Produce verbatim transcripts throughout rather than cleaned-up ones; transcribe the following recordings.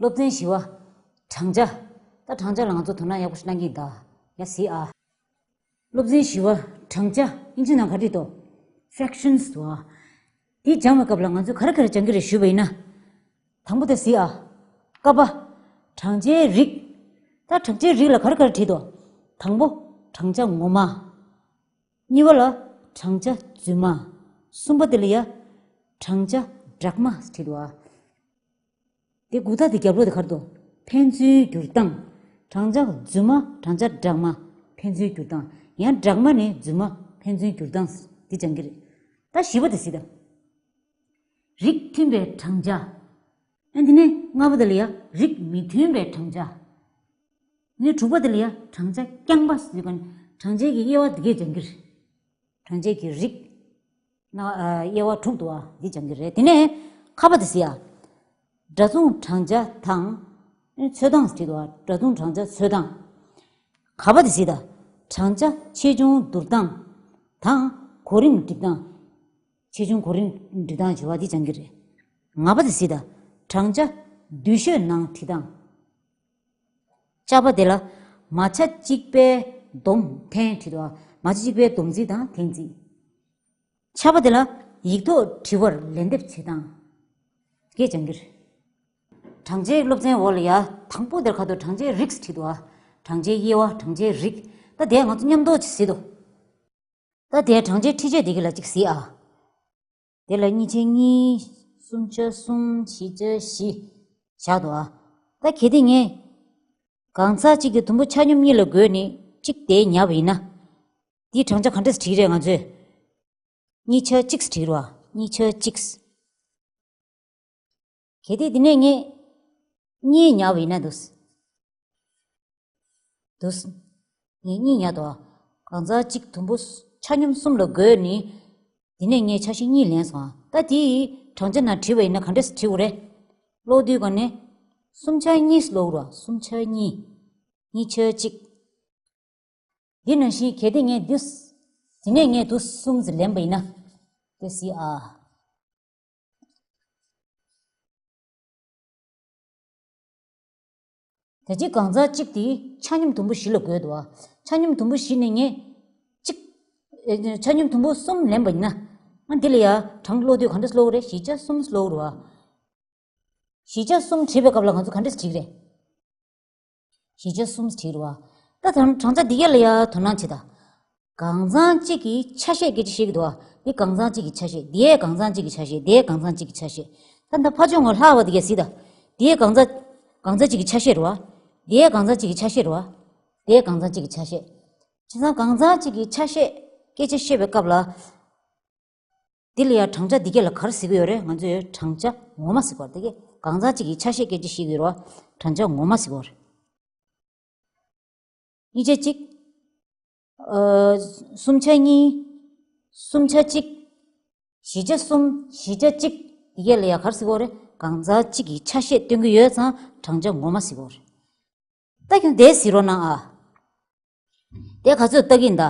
སློབ་ཚན་བཞི་པ། བགྲང་བྱ། ད་བགྲང་བྱ་ལ་ང་ཚོ་དོ་སྣང་ཡག་པོ་ཞིག་གནང་གི་ཡིན་ད། ཡ་གཟིགས་ཨ། སློབ་ཚན་བཞི་པ། བགྲང་བྱ། དབྱིན་ཇི་ནང་ག་རེ་བྲིས་འདུག Fractions་འདུག་ཨ། འདི་སྦྱང་བའི་སྐབས་ལ་ང་ཚོས་ག་རེ་ག་རེ་སྦྱང་གི་རེད་ཞུས་པ་ཡིན་ན། དང་པོ་དེ་གཟིགས་ཨ། ཀ་པ། བགྲང་བྱའི་རིགས། ད་བགྲང་བྱའི་རིགས་ལ་ག་རེ་ག་རེ་བྲིས་འདུག་དང་པོ། བགྲང་བྱ་ངོ་མ། གཉིས་པ་ལ་བགྲང་བྱ་རྫུན་མ། གསུམ་པ་དེ་ལ་ཡ། བགྲང་བྱ་སྦྲགས་མ་བྲིས་འདུག་ཨ། དེ་འགོད་སྟངས་དེ་རྒྱབ་ལོགས་དེ་ག་རེ་འདུག་ཕན་ཚུན་བསྒྱུར་སྟངས། བགྲང་བྱ་རྫུན་མ། བགྲང་བྱ་སྦྲགས་མ། ཕན་ཚུན་བསྒྱུར་སྟངས། ཡང་སྦྲགས་མ་ནས་རྫུན་མ། ཕན་ཚུན་བསྒྱུར་སྟངས། འདི་སྦྱང་གི་རེད། ད་བཞི་པ་དེ་གཟིགས་དང་། རིགས་མཐུན་པའི་བགྲང་བྱ། ཨ་འདི་ནས་ལྔ་པ་དེ་ལ་ཡ་རིགས་མི་མཐུན་པའི་བགྲང་བྱ། ནས་དྲུག་པ་དེ་ལ་ཡ་བགྲང་བྱ་རྐྱང་པ་ཟེར་གྱི་ནི་བགྲང་བྱའི་གི་དབྱེ་བ་འདི་གས་སྦྱང་གི་རེད། བགྲང་བྱའི་གི་རིགས། ན་ཨ་དབྱེ་བ་དྲུག་འདུག་ཨ། འདི་སྦྱང་གི་རེད། དེ་ནས་ཁ་པ་དེ་གཟིགས་ཨ། སྒྲ་མཚུངས་བགྲང་བྱ་དང་། ཚོད་སྟངས་བྲིས་འདུག་ཨ། སྒྲ་མཚུངས་བགྲང་བྱ་ཚོད་སྟངས། ག་པ་དེ་གཟིགས་དང་། བགྲང་བྱ་ཆེ་ཆུང་བསྡུར་སྟངས་དང་གོ་རིམ་སྒྲིག་སྟངས། ཆེ་ཆུང་གོ་རིམ་སྒྲིག་སྟངས་བྱ་བ་འདི་སྦྱང་གི་རེད། ང་པ་དེ་གཟིགས་དང་། བགྲང་བྱ་བསྡུས་ཤོས་ནང་བྲིས་སྟངས། ཅ་པ་དེ་ལ་མ་ཆ་གཅིག་པའི་སྡོམ་འཐེན་བྲིས་འདུག་ཨ། མ་ཆ་གཅིག་པའི་སྡོམ་ཚིག་དང་འཐེན་ཚིག་ཆ་པ་དེ་ལ་ཡིག་ཐོག་དྲི་བར་ལན་འདེབས་བྱེད་སྟངས། སྐད་སྦྱང་གི་རེད། བགྲང་བྱའི་སློབ་ཚན་འོག་ལ་ཡ་དང་པོ་དེར་ཁ་ཐོག་བགྲང་བྱའི་རིགས་བྲིས་འདུག་ཨ། བགྲང་བྱའི་དབྱེ་བ། བགྲང་བྱའི་རིགས། ད་དེ་ང་ཚོ་མཉམ་དུ་ཅིག་གཟིགས་དང་། ད་དེ་བགྲང་བྱའི་འཕྲུལ་ཆས་དེ་གི་ལ་ཅིག་གཟིགས་ཨ། དེ་ལ་གཉིས་ཆ་གཉིས། གསུམ་ཆ་གསུམ། བཞི་ཆ་བཞི། བཞག་འདུག་ཨ། ད་གལ་ཏེ་ངས་གང་ཟག་གཅིག་གི་དུམ་བུ་ཆ་སྙོམས་གཉིས་ལ་བགོས་ནས་གཅིག་དེ་ཉར་བ་ཡིན་ན། འདིའི་བགྲང་བྱ་ག་འདྲས་བྲིས་རེད་ང་ཚོས། གཉིས་ཆ་གཅིག་བྲིས་རེད་བ། གཉིས་ཆ་གཅིག་གལ་ཏེ་འདི་ནས་ངས་གཉིས་ཉར་བ་ཡིན་ན་འདུག་འདུག་ངས་གཉིས་ཉར་འདུག་གང་ཟག་གཅིག་དུམ་བུ་ཆ་སྙོམས་གསུམ་ལ་བགོས་ནས། འདི་ནས་ངས་ཆ་ཤས་གཉིས་ལེན་སོང་ཨ། ད་དེ་ཡི་བགྲང་བྱ་ནང་བྲིས་པ་ཡིན་ན་ག་འདྲས་བྲིས་དགོས་རེད། ཀློག་དུས་སྒང་ནས། གསུམ་ཆ་གཉིས་ཀློག་རོགས། གསུམ་ཆ་གཉིས། གཉིས་ཆ་གཅིག་འདི་ནང་བཞིན་གལ་ཏེ་ངས་འདི། འདི་ནས་ངས་འདི་གསུམ་ཟེར་ལེན་པ་ཡིན་ན། དེ་སྲིད་ཨ། ད་ཅི་གང་ཟག་གཅིག་དེ་ཆ་སྙོམས་དུམ་བུ་བཞི་ལ་བགོས་འདུག་ཨ། ཆ་སྙོམས་དུམ་བུ་བཞི་ནས་ངས་གཅིག་ཨེ། ཆ་སྙོམས་དུམ་བུ་གསུམ་ལེན་པ་ཡིན་ན། ང་འདི་ལ་ཡ་གྲངས་ཀློག་དུས་ག་འདྲས་ཀློག་རེད། བཞི་ཆ་གསུམ་ཀློག་རེད་བ། བཞི་ཆ་གསུམ་བྲིས་པའི་སྐབས་ལ་ང་ཚོ་ག་འདྲས་བྲིས་རེད། བཞི་ཆ་གསུམ་བྲིས་རེད་བ། ད་དང་བགྲང་བྱ་འདི་ག་ལ་ཡ་དོ་སྣང་བྱེད་ད། གང་ཟག་གཅིག་གི་ཆ་ཤས་སྐད་ཆ་བཤད་ཀྱི་འདུག་བ། འདི་གང་ཟག་གཅིག་གི་ཆ་ཤས། འདིའི་གང་ཟག་གཅིག་གི་ཆ་ཤས། འདིའི་གང་ཟག་གཅིག་གི་ཆ་ཤས། ད་ད་ཕར་ཕྱོགས་ངོ་ལྷག་པ་འདི་ག་གཟིགས་ད། འདིའི་གང་ཟག་གང་ཟག་གཅིག་གི་ཆ་ཤས་རེད་བ། འདིའི་གང་ཟག་གཅིག་གི་ཆ་ཤས་རེད་བ། འདིའི་གང་ཟག་གཅིག་གི་ཆ་ཤས། བྱས་ཙང་གང་ཟག་གཅིག་གི་ཆ་ཤས་སྐད་ཆ་བཤད་པའི་སྐབས་ལ། འདི་ལ་ཡང་བགྲང་བྱ་འདི་གས་ལ་ག་རེ་ཟེར་གྱི་ཡོད་རེད། ང་ཚོས་བགྲང་བྱ་ངོ་མ་ཟེར་གྱི་ཡོད་རེད། འདི་གས་གང་ཟག་གཅིག་གི་ཆ་ཤས་སྐད་ཆ་བཤད་ཀྱི་ཡོད་རེད་བ། བགྲང་བྱ་ངོ་མ་ཟེར་གྱི་ཡོད་རེད། གཉིས་ཆ་གཅིག་ཨ། གསུམ་ཆ་གཉིས། གསུམ་ཆ་གཅིག་བཞི་ཆ་གསུམ། བཞི་ཆ་གཅིག་འདི་གས་ལ་ཡང་ག་རེ་ཟེར་གྱི་ཡོད་རེད། གང་ཟག་གཅིག་གི་ཆ་ཤས་སྟོན་གྱི་ཡོད་ཙང་བགྲང་བྱ་ངོ་མ་ཟེར་གྱི་ཡོད་རེད། ད་ཁྱོད་དེ་གཟིགས་རོགས་གནང་ཨ། དེ་ག་ཚོད་ལྟ་གི་ཡིན་ད།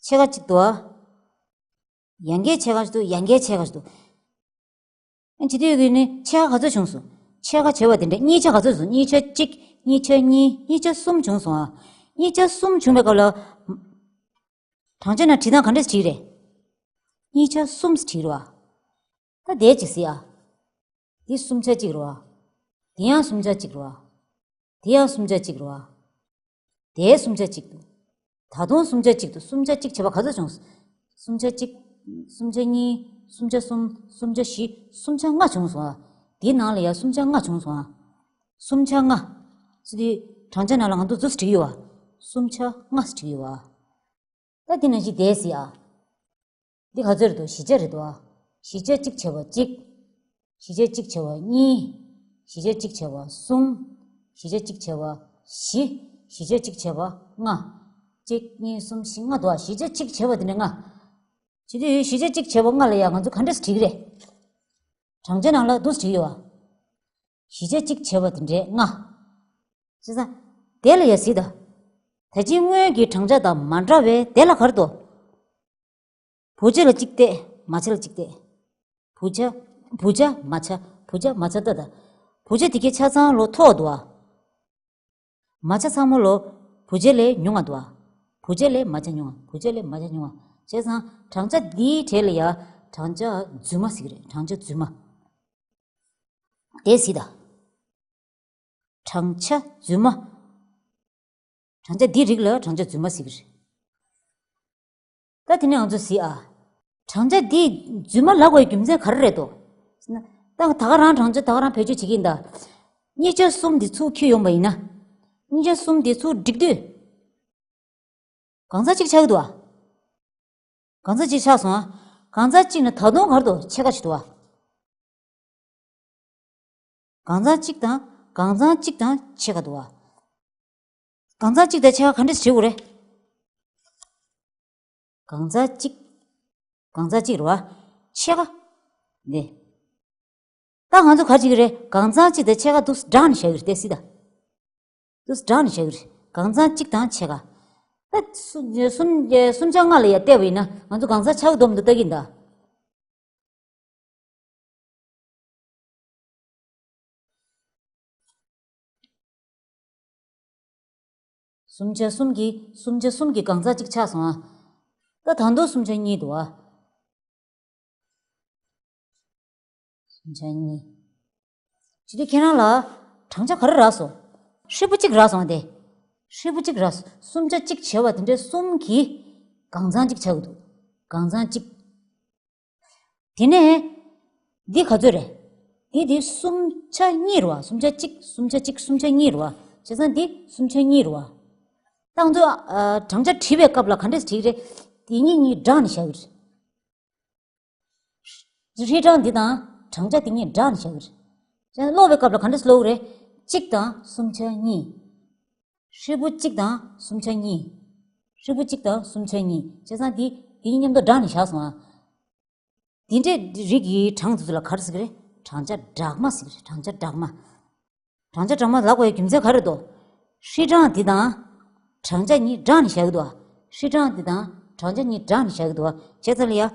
ཕྱེད་ཀ་གཅིག་འདུག་ཨ། ཡང་བསྐྱར་ཕྱེད་ཀ་ཞིག་འདུག་ཡང་བསྐྱར་ཕྱེད་ཀ་ཞིག་འདུག་ཨ་བྱེད་དུས་ཀྱི་ནི་ཕྱེད་ཀ་ག་ཚོད་བྱུང་སོང་། ཕྱེད་ཀ་བྱས་པ་དེ་འདྲ་གཉིས་ཆ་ག་ཚོད་བྱུང་། གཉིས་ཆ་གཅིག་གཉིས་ཆ་གཉིས། གཉིས་ཆ་གསུམ་བྱུང་སོང་ཨ། གཉིས་ཆ་གསུམ་བྱུང་བའི་སྐབས་ལ། བགྲང་བྱ་ནང་བྲིས་སྟངས་ག་འདྲས་བྲིས་རེད། གཉིས་ཆ་གསུམ་བྲིས་རེད་བ། ད་དེ་གཅིག་གཟིགས་ཨ། འདི་གསུམ་ཆ་གཅིག་རེད་བ། འདི་ཡང་གསུམ་ཆ་གཅིག་རེད་བ། འདི་ཡང་གསུམ་ཆ་གཅིག་རེད་བ། དེའི་གསུམ་ཆ་གཅིག་འདུག་ད་དུང་གསུམ་ཆ་གཅིག་འདུག་གསུམ་ཆ་གཅིག་བྱས་པ་ག་ཚོད་བྱུང་། གསུམ་ཆ་གཅིག་གསུམ་ཆ་གཉིས། གསུམ་ཆ་གསུམ། གསུམ་ཆ་བཞི། གསུམ་ཆ་ལྔ་བྱུང་སོང་ཨ། འདིའི་ནང་ལ་ཡང་གསུམ་ཆ་ལྔ་བྱུང་སོང་ཨ། གསུམ་ཆ་ལྔ། ཟེར་དུས་བགྲང་བྱ་ནང་ལ་ང་ཚོ་ཟུར་བྲིས་ཡོད་བ། གསུམ་ཆ་ལྔ་བྲིས་ཡོད་བ། ད་འདི་ནང་བཞིན་བསྡད་སྲིད་ཨ། འདི་ག་ཚོད་རེད་འདུག་བཞི་ཆ་རེད་འདུག་ཨ། བཞི་ཆ་གཅིག་བྱས་པ་གཅིག་བཞི་ཆ་གཅིག་བྱས་པ་གཉིས། བཞི་ཆ་གཅིག་བྱས་པ་གསུམ། བཞི་ཆ་གཅིག་བྱས་པ་བཞི། བཞི་ཆ་གཅིག་བྱས་པ་ལྔ། གཅིག་གཉིས་གསུམ་བཞི་ལྔ་འདུག་ཨ། བཞི་ཆ་གཅིག་བྱས་པ་འདི་འདྲ་ལྔ། བྱེད་དུས་བཞི་ཆ་གཅིག་བྱས་པ་ལྔ་ལ་ཡང་ང་ཚོ་ག་འདྲས་བྲིས་ཀྱི་རེད། བགྲང་བྱ་ནང་ལ་འདུག་སེ་བྲིས་ཡོད་བ། བཞི་ཆ་གཅིག་བྱས་པ་དེ་འདྲའི་ལྔ། བྱས་ཙང་། དེ་ལ་ཡ་གཟིགས་དང་། ད་ཅི་སྔོན་གྱི་བགྲང་བྱ་དང་མ་འདྲ་བས་དེ་ལ་ག་རེ་འདུག་བུ་ཆ་ལ་གཅིག་བལྟས། མ་ཆ་ལ་གཅིག་བལྟས། བུ་ཆ། བུ་ཆ་མ་ཆ། བུ་ཆ་མ་ཆ་ལྟ་དང་། བུ་ཆ་དེ་གའི་ཆ་ཚང་ལོ་མཐོ་བ་འདུག་བ། མ་ཆ་ཚང་མ་ལོ་བུ་ཆ་ལས་ཉུང་བ་འདུག་བ། བུ་ཆ་ལས་མ་ཆ་ཉུང་བ། བུ་ཆ་ལས་མ་ཆ་ཉུང་བ། བྱས་ཙང་བགྲང་བྱ་འདིའི་གྲས་ལ་ཡ་བགྲང་བྱ་རྫུན་མ་ཟེར་གྱི་རེད། བགྲང་བྱ་རྫུན་མ། དེ་གཟིགས་དང་། བགྲང་བྱ་རྫུན་མ། བགྲང་བྱ་འདིའི་རིགས་ལ་བགྲང་བྱ་རྫུན་མ་ཟེར་གྱི་རེད། ད་དེ་ནས་ང་ཚོ་གཟིགས་ཨ། བགྲང་བྱ་འདི་རྫུན་མ་ལབ་དགོས་རྒྱུ་མཚན་ག་རེ་རེད་དོ། ད་ད་ག་རང་བགྲང་བྱ་ད་ག་རང་བེད་སྤྱོད་བྱེད་ཀྱི་ཡིན་ད། གཉིས་ཆ་གསུམ་འདི་ཚུར་འཁྱེར་ཡོང་པ་ཡིན་ན། གཉིས་ཆ་གསུམ་འདི་ཚུར་སྒྲིག་དུས། གང་ཟག་གཅིག་ཆགས་ཀྱི་འདུག་ཨ། གང་ཟག་གཅིག་ཆགས་སོང་ཨ། གང་ཟག་གཅིག་ནི་ད་དུང་ག་རེ་འདུག་ཕྱེད་ཀ་ཞིག་འདུག་ཨ། གང་ཟག་གཅིག་དང་གང་ཟག་གཅིག་དང་ཕྱེད་ཀ་འདུག་བ། གང་ཟག་གཅིག་དང་ཕྱེད་ཀ་ག་འདྲས་བྱེད་དགོས་རེད། གང་ཟག་གཅིག་གང་ཟག་གཅིག་རེད་བ། ཕྱེད་ཀ་འདི། ད་ང་ཚོ་ག་རེ་བྱེད་ཀྱི་རེད། གང་ཟག་གཅིག་དང་ཕྱེད་ཀ་འདུག་སེ་བགྲངས་ནས་བཞག་གི་རེད་དེ་སྲིད་ད། འདུག་སེ་བགྲངས་ནས་བཞག་གི་རེད། གང་ཟག་གཅིག་དང་ཕྱེད་ཀ་ད་སུམ་སུམ་སུམ་ཆ་ལྔ་ལ་ཡ་བལྟས་པ་ཡིན་ན་ང་ཚོ་གང་ཟག་ཆགས་ཀྱི་འདུག་མི་འདུག་ལྟ་གི་ཡིན་ད། སུམ་ཆ་གསུམ་གྱི་སུམ་ཆ་གསུམ་གྱི་གང་ཟག་གཅིག་ཆགས་སོང་ཨ། ད་ད་དུང་སུམ་ཆ་གཉིས་འདུག་ཨ། སུམ་ཆ་གཉིས། ཇི་སྟེ་ཁྱེད་རང་ལ་བགྲང་བྱ་ག་རེ་རག་སོང་། ཧྲིལ་པོ་གཅིག་རག་སོང་ཨ་དེ། ཧྲིལ་པོ་གཅིག་རག་སོང་། སུམ་ཆ་གཅིག་བྱས་པ་དེ་འདྲའི་གསུམ་གྱི་གང་ཟག་གཅིག་ཆགས་ཀྱི་འདུག་གང་ཟག་གཅིག་དེ་ནས་འདི་ག་ཚོད་རེད། འདི་འདི་སུམ་ཆ་གཉིས་རེད་བ། སུམ་ཆ་གཅིག་སུམ་ཆ་གཅིག་སུམ་ཆ་གཉིས་རེད་བ། བྱས་ཙང་འདི་སུམ་ཆ་གཉིས་རེད་བ། ད་ང་ཚོ་ཨ་བགྲང་བྱ་བྲིས་པའི་སྐབས་ལ་ག་འདྲས་བྲིས་རེད། འདི་གཉིས་གཉིས་བགྲངས་ནས་བཞག་གི་རེད། ཧྲིལ་བགྲངས་འདི་དང་བགྲང་བྱ་འདི་གཉིས་བགྲངས་ནས་བཞག་གི་རེད། བྱས་ཙང་ཀློག་པའི་སྐབས་ལ་ག་འདྲས་ཀློག་གི་རེད། གཅིག་དང་སུམ་ཆ་གཉིས། ཧྲིལ་པོ་གཅིག་དང་སུམ་ཆ་གཉིས། ཧྲིལ་པོ་གཅིག་དང་སུམ་ཆ་གཉིས། བྱས་ཙང་འདི་འདི་གཉིས་མཉམ་དུ་བགྲངས་ནས་བཞག་སོང་ཨ། འདི་འདྲའི་རིགས་ཀྱི་གྲངས་དེ་ཚོ་ལ་ག་རེ་ཟེར་གྱི་རེད། བགྲང་བྱ་སྦྲགས་མ་ཟེར་གྱི་རེད། བགྲང་བྱ་སྦྲགས་མ། བགྲང་བྱ་སྦྲགས་མ་ལབ་དགོས་ཡ་རྒྱུ་མཚན་ག་རེ་འདུག་ཧྲིལ་བགྲངས་འདི་དང་བགྲང་བྱ་གཉིས་བགྲངས་ནས་བཞག་གི་འདུག་ཨ། ཧྲིལ་བགྲངས་འདི་དང་བགྲང་བྱ་གཉིས་བགྲངས་ནས་བཞག་གི་འདུག་ཨ། བྱས་ཙང་ལ་ཡ།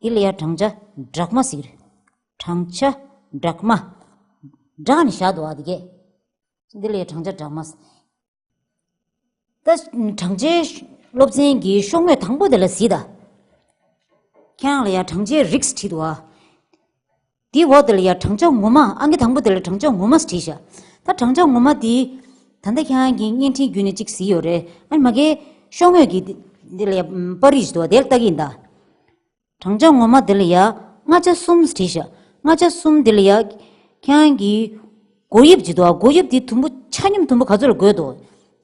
འདི་ལ་ཡ་བགྲང་བྱ་སྦྲགས་མ་ཟེར་གྱི་རེད། བགྲང་བྱ་སྦྲགས་མ། བགྲངས་ནས་བཞག་འདུག་ཨ་འདི་གས། འདི་ལ་ཡ་བགྲང་བྱ་སྦྲགས་མ་ཟེར། ད་བགྲང་བྱའི་སློབ་ཚན་གྱི་ཤོག་ངོས་དང་པོ་དེ་ལ་གཟིགས་དང་། ཁྱེད་རང་ལ་ཡ་བགྲང་བྱའི་རིགས་བྲིས་འདུག་ཨ། དེའི་འོག་དེ་ལ་ཡ་བགྲང་བྱ་ངོ་མ་ཨང་ཀི་དང་པོ་དེ་ལ་བགྲང་བྱ་ངོ་མ་བྲིས་ཤག་ད་བགྲང་བྱ་ངོ་མ་དེ། ད་ལྟ་ཁྱེད་རང་གིས་བརྙན་འཕྲིན་བརྒྱུད་ནས་གཅིག་གཟིགས་ཡོད་རེད། ཨ་ནི་མ་གིའི་ཤོག་ངོས་ཀྱི་དེ་ལ་ཡ་པར་རིས་ཤིག་འདུག་ཨ་དེ་ལ་ལྟ་གི་ཡིན་ད། བགྲང་བྱ་ངོ་མ་དེ་ལ་ཡ་ལྔ་ཆ་གསུམ་བྲིས་ཤག་ལྔ་ཆ་གསུམ་དེ་ལ་ཡ་ཁྱེད་རང་གིས་བགོ་དབྱིབས་བྱེད་དོ། བགོ་དབྱིབས་དེ་དུམ་བུ་ཆ་སྙོམས་དུམ་བུ་ག་ཚོད་ལ་བགོས་དོ།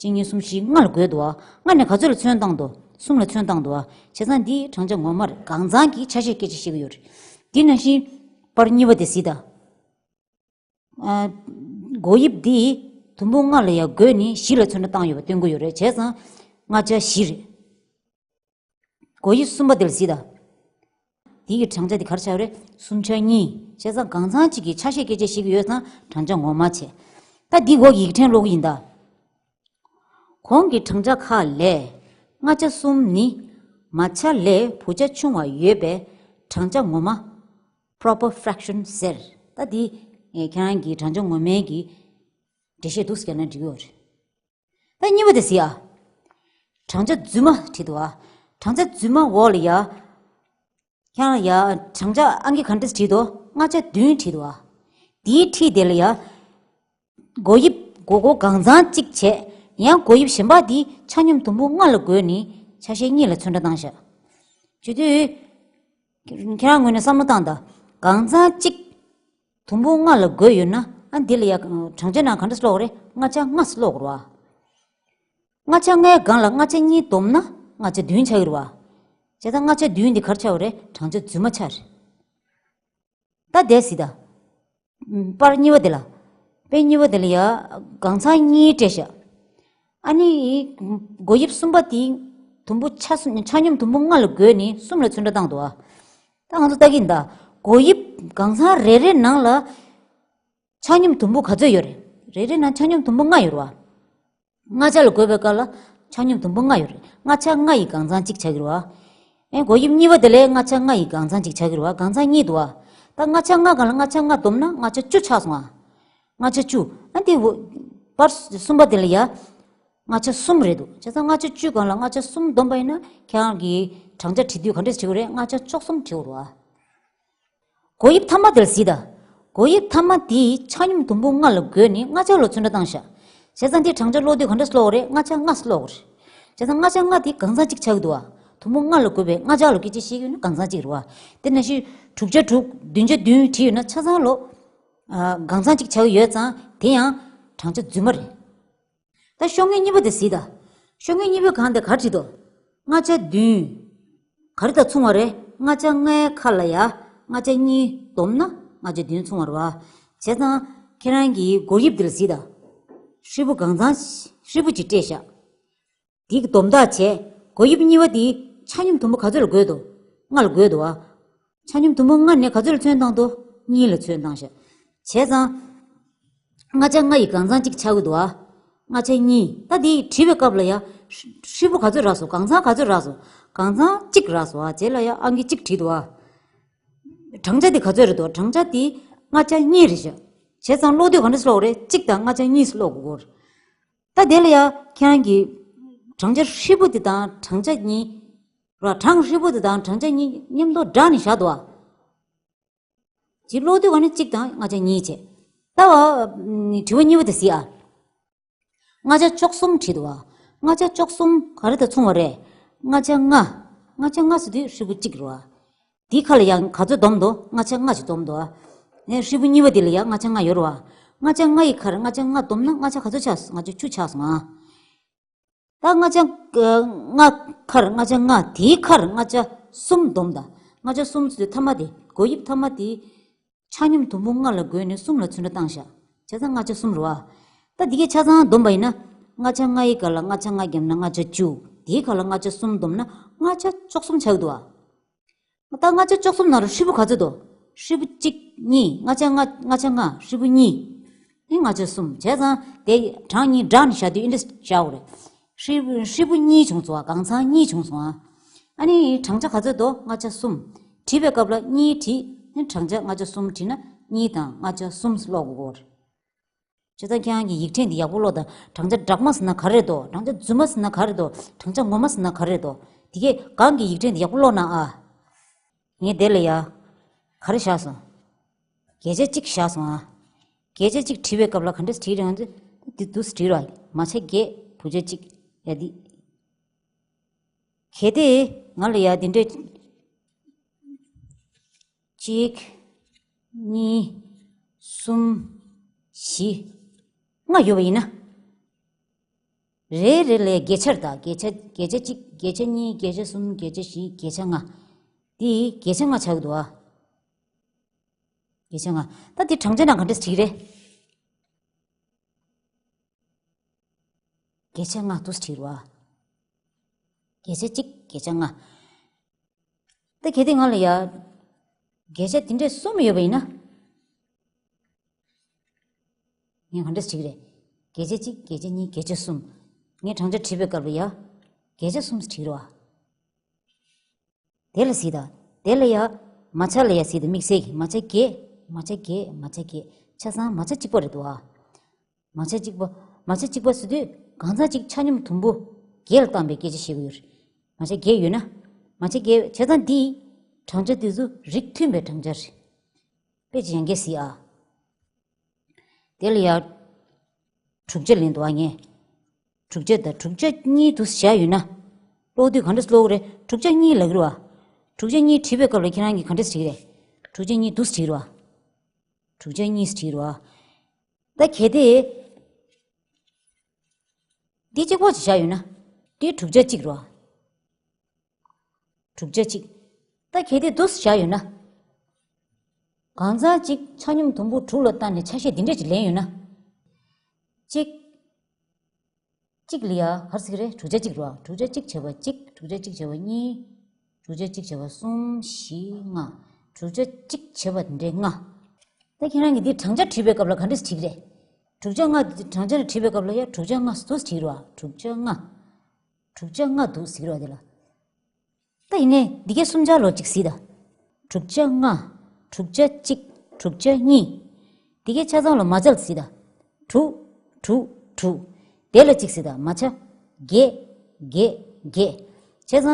གཅིག་གཉིས་གསུམ་བཞི་ལྔ་ལ་བགོས་དོ། ལྔ་ནས་ག་ཚོད་ལ་ཚོན་བཏང་དོ། གསུམ་ལ་ཚོན་བཏང་དོ། བྱས་ཙང་འདི་བགྲང་བྱ་ངོ་མ་རེད། གང་ཚང་གི་ཆ་ཤས་སྐད་ཆ་བཤད་ཀྱི་ཡོད་རེད། དེ་ནང་བཞིན་པར་གཉིས་པ་དེ་གཟིགས་དང་། ཨ། བགོ་དབྱིབས་འདི་དུམ་བུ་ལྔ་ལ་ཡ་བགོས་ནས་བཞི་ལ་ཚོན་ཁྲ་བཏང་ཡོད་པ་སྟོན་གྱི་ཡོད་རེད། བྱས་ཙང་ལྔ་ཆ་བཞི་རེད། བགོ་དབྱིབས་གསུམ་པ་དེ་ལ་གཟིགས་དང་། འདི་གི་བགྲང་བྱ་འདི་ག་རེ་ཆགས་རེད། སུམ་ཆ་གཉིས། བྱས་ཙང་གང་ཚང་གཅིག་གི་ཆ་ཤས་སྐད་ཆ་བཤད་ཀྱི་ཡོད་ཙང་བགྲང་བྱ་ངོ་མ་བྱས། ད་འདི་འོག་ཡིག་ཕྲེང་ཀློག་གི་ཡིན་ད། གོང་གི་བགྲང་བྱ་ཁག་ལས་ལྔ་ཆ་གསུམ་ནི་མ་ཆ་ལས་བུ་ཆ་ཆུང་བ་ཡོད་པས་བགྲང་བྱ་ངོ་མ་proper fraction ཟེར། ད་འདི་ཁྱེད་རང་གི་བགྲང་བྱ་ངོ་མའི་གི་འགྲེལ་བཤད་འདུག་སེ་བརྒྱབ་ན་འགྲིག་གི་ཡོད་རེད། ད་གཉིས་པ་དེ་གཟིགས་ཨ། བགྲང་བྱ་རྫུན་མ་བྲིས་འདུག་ཨ། བགྲང་བྱ་རྫུན་མ་འོག་ལ་ཡ། ཁྱེད་རང་ཡ་བགྲང་བྱ་ཨང་ཀི་ག་འདྲས་བྲིས་འདུག་ལྔ་ཆ་བདུན་བྲིས་འདུག་ཨ། དེའི་འཁྲིས་དེ་ལ་ཡ། བགོ་དབྱིབས་བགོ་བགོ་གང་ཚང་གཅིག་བྱས། ཡང་བགོ་དབྱིབས་གཞན་པ་དེ་ཆ་སྙོམས་དུམ་བུ་ལྔ་ལ་བགོས་ནས་ཆ་ཤས་གཉིས་ལ་ཚོན་ཁྲ་བཏང་ཤག་བྱེད་དུས། ཁྱེད་རང་ངོས་ནས་བསམ་བློ་བཏང་དང་། གང་ཚང་གཅིག་དུམ་བུ་ལྔ་ལ་བགོས་ཡོད་ན་ཨ་འདི་ལ་ཡ་བགྲང་བྱ་ནང་ག་འདྲས་ཀློག་རེད། ལྔ་ཆ་ལྔ་ཟེར་ཀློག་རེད་བ། ལྔ་ཆ་ལྔའི་སྒང་ལ་ལྔ་ཆ་གཉིས་བསྡོམས་ན་ལྔ་ཆ་བདུན་ཆགས་ཀྱི་རེད་བ། བྱས་ཙང་ལྔ་ཆ་བདུན་འདི་ག་རེ་ཆགས་པ་རེད། བགྲང་བྱ་རྫུན་མ་ཆགས་རེད། ད་དེ་གཟིགས་དང་། པར་གཉིས་པ་དེ་ལ། དཔེ་གཉིས་པ་དེ་ལ་ཡ་གང་ཚང་གཉིས་སྤྲད་ཤག་ཨ་ནི། བགོ་དབྱིབས་གསུམ་པ་དེ་དུམ་བུ་ཆ་གསུམ་ཆ་སྙོམས་དུམ་བུ་ལྔ་ལ་བགོས་ནས་གསུམ་ལ་ཚོན་ཁྲ་བཏང་འདུག་ཨ། ད་ང་ཚོ་ལྟ་གི་ཡིན་ད། བགོ་དབྱིབས་གང་ཚང་རེ་རེ་ནང་ལ་ཆ་སྙོམས་དུམ་བུ་ག་ཚོད་ཡོད་རེད། རེ་རེ་ནང་ཆ་སྙོམས་དུམ་བུ་ལྔ་ཡོད་རེད་བ། ལྔ་ཆ་ལ་བགོས་པའི་སྐབས་ལ་ཆ་སྙོམས་དུམ་བུ་ལྔ་ཡོད་རེད། ལྔ་ཆ་ལྔ་ཡི་གང་ཚང་གཅིག་ཆགས་ཀྱི་རེད་བ། ཨེ་བགོ་དབྱིབས་གཉིས་པ་དེ་ལས་ལྔ་ཆ་ལྔ་ཡི་གང་ཚང་གཅིག་ཆགས་ཀྱི་རེད་བ། གང་ཚང་གཉིས་འདུག་བ། ད་ལྔ་ཆ་ལྔ་སྒང་ལ་ལྔ་ཆ་ལྔ་བསྡོམས་ན་ལྔ་ཆ་བཅུ་ཆགས་སོང་ཨ། ལྔ་ཆ་བཅུ། ཨ་འདི་བོ་པར་གསུམ་པ་དེ་ལ་ཡ། ལྔ་ཆ་གསུམ་རེད་འདུག་བྱས་ཙང་ལྔ་ཆ་བཅུའི་སྒང་ལ་ལྔ་ཆ་གསུམ་བསྡོམས་པ་ཡིན་ན་ཁྱེད་རང་གིས་བགྲང་བྱ་བྲི་དུས་ག་འདྲས་བྲི་དགོས་རེད། ལྔ་ཆ་བཅུ་གསུམ་བྲི་དགོས་རེད་བ། བགོ་དབྱིབས་མཐའ་མ་དེར་གཟིགས་དང་། བགོ་དབྱིབས་མཐའ་མ་དེའི་ཆ་སྙོམས་དུམ་བུ་ལྔ་ལ་བགོས་ནས་ལྔ་ཆ་ལ་ཚོན་ཁྲ་བཏང་ཤག་བྱས་ཙང་དེའི་བགྲང་བྱ་ཀློག་དུས་ག་འདྲས་ཀློག་དགོས་རེད། ལྔ་ཆ་ལྔ་ཀློག་དགོས་རེད། བྱས་ཙང་ལྔ་ཆ་ལྔ་དེ་གང་འཚམ་གཅིག་ཆགས་ཀྱི་འདུག་བ། དུམ་བུ་ལྔ་ལ་བགོས་པའི་ལྔ་ཆ་ལ་སྐད་ཆ་བཤད་ཀྱི་ཡོད་ན་གང་འཚམ་གཅིག་རེད་བ། དེ་ནང་བཞིན་དྲུག་ཆ་དྲུག་བདུན་ཆ་བདུན་བྲིས་ཡོད་ན་ཆ་ཚང་ལོ། ཨ། གང་འཚམ་གཅིག་ཆགས་ཀྱི་ཡོད་ཙང་དེ་ཡང་བགྲང་བྱ་རྫུན་མ་རེད། ད་ཤོག་ངོས་གཉིས་པ་དེ་གཟིགས་དང་། ཤོག་ངོས་གཉིས་པའི་སྒང་དེ་ག་རེ་བྲིས་འདུག་ལྔ་ཆ་བདུན། ག་རེ་དང་མཚུངས་པ་རེད། ལྔ་ཆ་ལྔའི་ཁ་ལ་ཡ་ལྔ་ཆ་གཉིས་བསྡོམས་ན་ལྔ་ཆ་བདུན་མཚུངས་པ་རེད་བ། བྱས་ཙང་ཁྱེད་རང་གིས་བགོ་དབྱིབས་འདི་ལ་གཟིགས་དང་། ཧྲིལ་པོ་གང་ཚང་ཧྲིལ་པོ་གཅིག་སྤྲད་ཤག་དེ་གི་བསྡོམས་ཐག་བྱས། བགོ་དབྱིབས་གཉིས་པ་དེ་ཆ་སྙོམས་དུམ་བུ་ག་ཚོད་ལ་བགོས་འདུག་ལྔ་ལ་བགོས་འདུག་བ། ཆ་སྙོམས་དུམ་བུ་ལྔ་ནས་ག་ཚོད་ལ་ཚོན་བཏང་འདུག་གཉིས་ལ་ཚོན་བཏང་ཤག་བྱས་ཙང་། ལྔ་ཆ་ལྔ་ཡི་གང་ཚང་གཅིག་ཆགས་ཀྱི་འདུག་བ། ལྔ་ཆ་གཉིས། ད་དེ་བྲིས་པའི་སྐབས་ལ་ཡ། ཧྲིལ་པོ་ག་ཚོད་རག་སོང་། གང་ཚང་ག་ཚོད་རག་སོང་། གང་ཚང་གཅིག་རག་སོང་བ། རྗེས་ལ་ཡ་ཨང་ཀི་གཅིག་བྲིས་འདུག་བ། བགྲང་བྱ་དེ་ག་ཚོད་རེད་འདུག་བགྲང་བྱ་དེ་ལྔ་ཆ་གཉིས་རེད་ཤག་བྱས་ཙང་ཀློག་དུས་ག་འདྲས་ཀློག་དགོས་རེད། གཅིག་དང་ལྔ་ཆ་གཉིས་ཀློག་དགོས་རེད། ད་དེ་ལ་ཡ་ཁྱེད་རང་གིས་བགྲང་བྱ་ཧྲིལ་པོ་དེ་དང་བགྲང་བྱ་གཉིས། ར་གྲངས་ཧྲིལ་པོ་དེ་དང་བགྲང་བྱ་གཉིས་མཉམ་དུ་སྦྲགས་ནས་བཞག་འདུག་བ། ཅིག་ཀློག་དུས་ག་ནས་གཅིག་དང་ལྔ་ཆ་གཉིས་བྱས། ད་བ། དྲི་བ་གཉིས་པ་དེ་གཟིགས་ཨ། ལྔ་ཆ་བཅུ་གསུམ་བྲིས་འདུག་བ། ལྔ་ཆ་བཅུ་གསུམ་ག་རེ་དང་མཚུངས་པ་རེད། ལྔ་ཆ་ལྔ། ལྔ་ཆ་ལྔ་ཟེར་དུས་ཧྲིལ་པོ་གཅིག་རེད་བ། དེའི་ཁ་ལ་ཡང་ག་ཚོད་བསྡོམས་འདུག་ལྔ་ཆ་ལྔ་ཞིག་བསྡོམས་འདུག་བ། ནས་ཧྲིལ་པོ་གཉིས་པ་དེ་ལ་ཡང་ལྔ་ཆ་ལྔ་ཡོད་རེད་བ། ལྔ་ཆ་ལྔ་ཡི་ཁར་ལྔ་ཆ་ལྔ་བསྡོམས་ན་ལྔ་ཆ་ག་ཚོད་ཆགས་སོང་། ལྔ་ཆ་བཅུ་ཆགས་སོང་ཨ། ད་ལྔ་ཆ་ལྔ་ཁར་ལྔ་ཆ་ལྔ་དེའི་ཁར་ལྔ་ཆ་གསུམ་བསྡོམས་དང་། ལྔ་ཆ་གསུམ་ཟེར་དུས་མཐའ་མ་དེ་བགོ་དབྱིབས་མཐའ་མ་དེ། ཆ་སྙོམས་དུམ་བུ་ལྔ་ལ་བགོས་ནས་གསུམ་ལ་ཚོན་ཁྲ་བཏང་ཤག་བྱས་ཙང་ལྔ་ཆ་གསུམ་རེད་བ། ད་འདི་གའི་ཆ་ཚང་བསྡོམས་པ་ཡིན་ན། ལྔ་ཆ་ལྔ་ཡི་སྒང་ལ་ལྔ་ཆ་ལྔ་བརྒྱབ་ན་ལྔ་ཆ་བཅུ། དེའི་སྒང་ལ་ལྔ་ཆ་གསུམ་བསྡོམས་ན་ལྔ་ཆ་བཅུ་གསུམ་ཆགས་འདུག་བ། ད་ལྔ་ཆ་བཅུ་གསུམ་ནང་ལ་ཧྲིལ་པོ་ག་ཚོད་འདུག་ཧྲིལ་པོ་གཅིག་གཉིས། ལྔ་ཆ་ལྔ། ལྔ་ཆ་ལྔ། ཧྲིལ་པོ་གཉིས། ཨེ་ལྔ་ཆ་གསུམ། བྱས་ཙང་དེ་གྲངས་གཉིས་སྦྲགས་ནས་བཞག་དུས་ཨེ་འདྲ་བཞག་དགོས་རེད། ཧྲིལ་ཧྲིལ་པོ་གཉིས་བྱུང་སོང་ཨ། གང་ཚང་གཉིས་བྱུང་སོང་ཨ། ཨ་ནི་བགྲང་བྱ་ག་ཚོད་འདུག་ལྔ་ཆ་གསུམ། བྲིས་པའི་སྐབས་ལ་གཉིས་བྲིས། ཨ་ནི་བགྲང་བྱ་ལྔ་ཆ་གསུམ་བྲིས་ན་གཉིས་དང་ལྔ་ཆ་གསུམ་ཀློག་དགོས་རེད། བྱས་ཙང་ཁྱེད་རང་གིས་ཡིག་ཕྲེང་འདི་ཡག་པོ་ཀློག་དང་། བགྲང་བྱ་སྦྲགས་མ་ཟེར་ན་ག་རེ་རེད་འདུག་བགྲང་བྱ་རྫུན་མ་ཟེར་ན་ག་རེ་རེད་འདུག་བགྲང་བྱ་ངོ་མ་ཟེར་ན་ག་རེ་རེད་འདུག་དེ་གས་སྒང་གི་ཡིག་ཕྲེང་འདི་ཡག་པོ་ཀློག་གནང་ཨ། ངས་དེ་ལ་ཡ། ག་རེ་བཞག་སོང་། བརྒྱ་ཆ་གཅིག་བཞག་སོང་ཨ། བརྒྱ་ཆ་གཅིག་བྲིས་པའི་སྐབས་ལ་ག་འདྲས་བྲིས་རེད་ང་ཚོས། འདི་འདུག་སེ་བྲིས་རོགས། མ་ཆ་བརྒྱད། བུ་ཆ་གཅིག་ཡ་འདི། གལ་ཏེ་ང་ལ་ཡ་འདི་འདྲས། གཅིག་གཉིས། གསུམ། བཞི། ལྔ་ཡོད་པ་ཡིན་ན། རེ་རེ་ལ་བརྒྱད་ཆར་དང་། བརྒྱད་ཆ། བརྒྱད་ཆ་གཅིག་བརྒྱད་ཆ་གཉིས། བརྒྱད་ཆ་གསུམ། བརྒྱད་ཆ་བཞི། བརྒྱད་ཆ་ལྔ། འདི་བརྒྱད་ཆ་ལྔ་ཆགས་ཀྱི་འདུག་ཨ། བརྒྱད་ཆ་ལྔ། ད་འདི་བགྲང་བྱ་ནང་ག་འདྲས་བྲིས་རེད། བརྒྱད་ཆ་ལྔ་འདུག་སེ་བྲིས་རོགས་ཨ། བརྒྱད་ཆ་གཅིག་བརྒྱད་ཆ་ལྔ། ད་གལ་ཏེ་ང་ལ་ཡ། བརྒྱད་ཆ་དེ་འདྲས་གསུམ་ཡོད་པ་ཡིན་ན། ངས་ག་འདྲས་བྲིས་ཀྱི་རེད། བརྒྱད་ཆ་གཅིག་བརྒྱད་ཆ་གཉིས། བརྒྱད་ཆ་གསུམ། ངས་བགྲང་བྱ་བྲིས་པའི་སྐབས་ལ་ཡ། བརྒྱད་ཆ་གསུམ་བྲིས་རོགས་ཨ། དེ་ལ་གཟིགས་དང་། དེ་ལ་ཡ། མ་ཆ་ལ་ཡ་གཟིགས་དང་། དམིགས་བསལ་གྱི་མ་ཆ་བརྒྱད། མ་ཆ་བརྒྱད། མ་ཆ་བརྒྱད། ཆ་ཚང་མ་ཆ་གཅིག་པ་རེད་འདུག་ཨ། མ་ཆ་གཅིག་པ། མ་ཆ་གཅིག་པ་ཟེར་དུས་གང་ཚང་གཅིག་ཆ་སྙོམས་དུམ་བུ་བརྒྱད་ལ་བཏང་པའི་སྐད་ཆ་བཤད་ཀྱི་ཡོད་རེད། མ་ཆ་བརྒྱད་ཡོད་ན། མ་ཆ་བརྒྱད་བྱས་ཙང་འདི། བགྲང་བྱ་འདི་ཚོ་རིགས་མཐུན་པའི་བགྲང་བྱ་རེད། དཔེ་ཅིག་ཡང་བསྐྱར་གཟིགས་ཨ། དེ་ལ་ཡ། དྲུག་ཆ་ལེན་འདུག་ཨ་ངས། དྲུག་ཆ་དང་དྲུག་ཆ་གཉིས་འདུག་སེ་བཞག་ཡོད་ན། ཀློག་དུས་ག་འདྲས་ཀློག་གི་རེད། དྲུག་ཆ་གཉིས་ལབ་ཀྱི་རེད་བ། དྲུག་ཆ་གཉིས་བྲིས་པའི་སྐབས་ལ་ཁྱེད་རང་གིས་ག་འདྲས་བྲིས་ཀྱི་རེད། དྲུག་ཆ་གཉིས་འདུག་སེ་བྲིས་ཀྱི་རེད་བ། དྲུག་ཆ་གཉིས་བྲིས་ཀྱི་རེད་བ། ད་གལ་ཏེ། འདི་གཅིག་པོ་ཅིག་བཞག་ཡོད་ན། འདི་དྲུག་ཆ་གཅིག་རེད་བ། དྲུག་ཆ་གཅིག་ད་གལ་ཏེ་འདུག་སེ་བཞག་ཡོད་ན། གང་ཚང་གཅིག་ཆ་སྙོམས་དུམ་བུ་དྲུག་ལ་བཏང་ནས་ཆ་ཤས་འདི་འདྲས་ཅིག་ལེན་ཡོད་ན། གཅིག་གཅིག་ལ་ཡ་ག་རེ་ཟེར་གྱི་རེད། དྲུག་ཆ་གཅིག་རེད་བ། དྲུག་ཆ་གཅིག་བྱས་པ་གཅིག་དྲུག་ཆ་གཅིག་བྱས་པ་གཉིས། དྲུག་ཆ་གཅིག་བྱས་པ་གསུམ། བཞི། ལྔ། དྲུག་ཆ་གཅིག་བྱས་པ་འདི་འདྲའི་ལྔ། ད་ཁྱེད་རང་གིས་འདི་བགྲང་བྱ་བྲིས་པའི་སྐབས་ལ་ག་འདྲས་བྲིས་ཀྱི་རེད། དྲུག་ཆ་ལྔ་འདི་བགྲང་བྱ་བྲིས་པའི་སྐབས་ལ་ཡ་དྲུག་ཆ་ལྔ་འདུག་སེ་བྲིས་རེད་བ། དྲུག་ཆ་ལྔ། དྲུག་ཆ་ལྔ་འདུག་སེ་བྲིས་རེད་བ་དེ་ལ། ད་ཡིན་ནའི་འདི་གའི་གསུམ་ཆར་ལོ་གཅིག་གཟིགས་དང་། དྲུག་ཆ་ལྔ། དྲུག་ཆ་གཅིག་དྲུག་ཆ་གཉིས། འདི་གའི་ཆ་ཚང་ལ་མ་ཆ་ལ་ཟེར་ད། དྲུག་དྲུག་དྲུག་དེ་ལ་གཅིག་ཟེར་ད། མ་ཆ་བརྒྱད་བརྒྱད་བརྒྱད། བྱས་ཙང་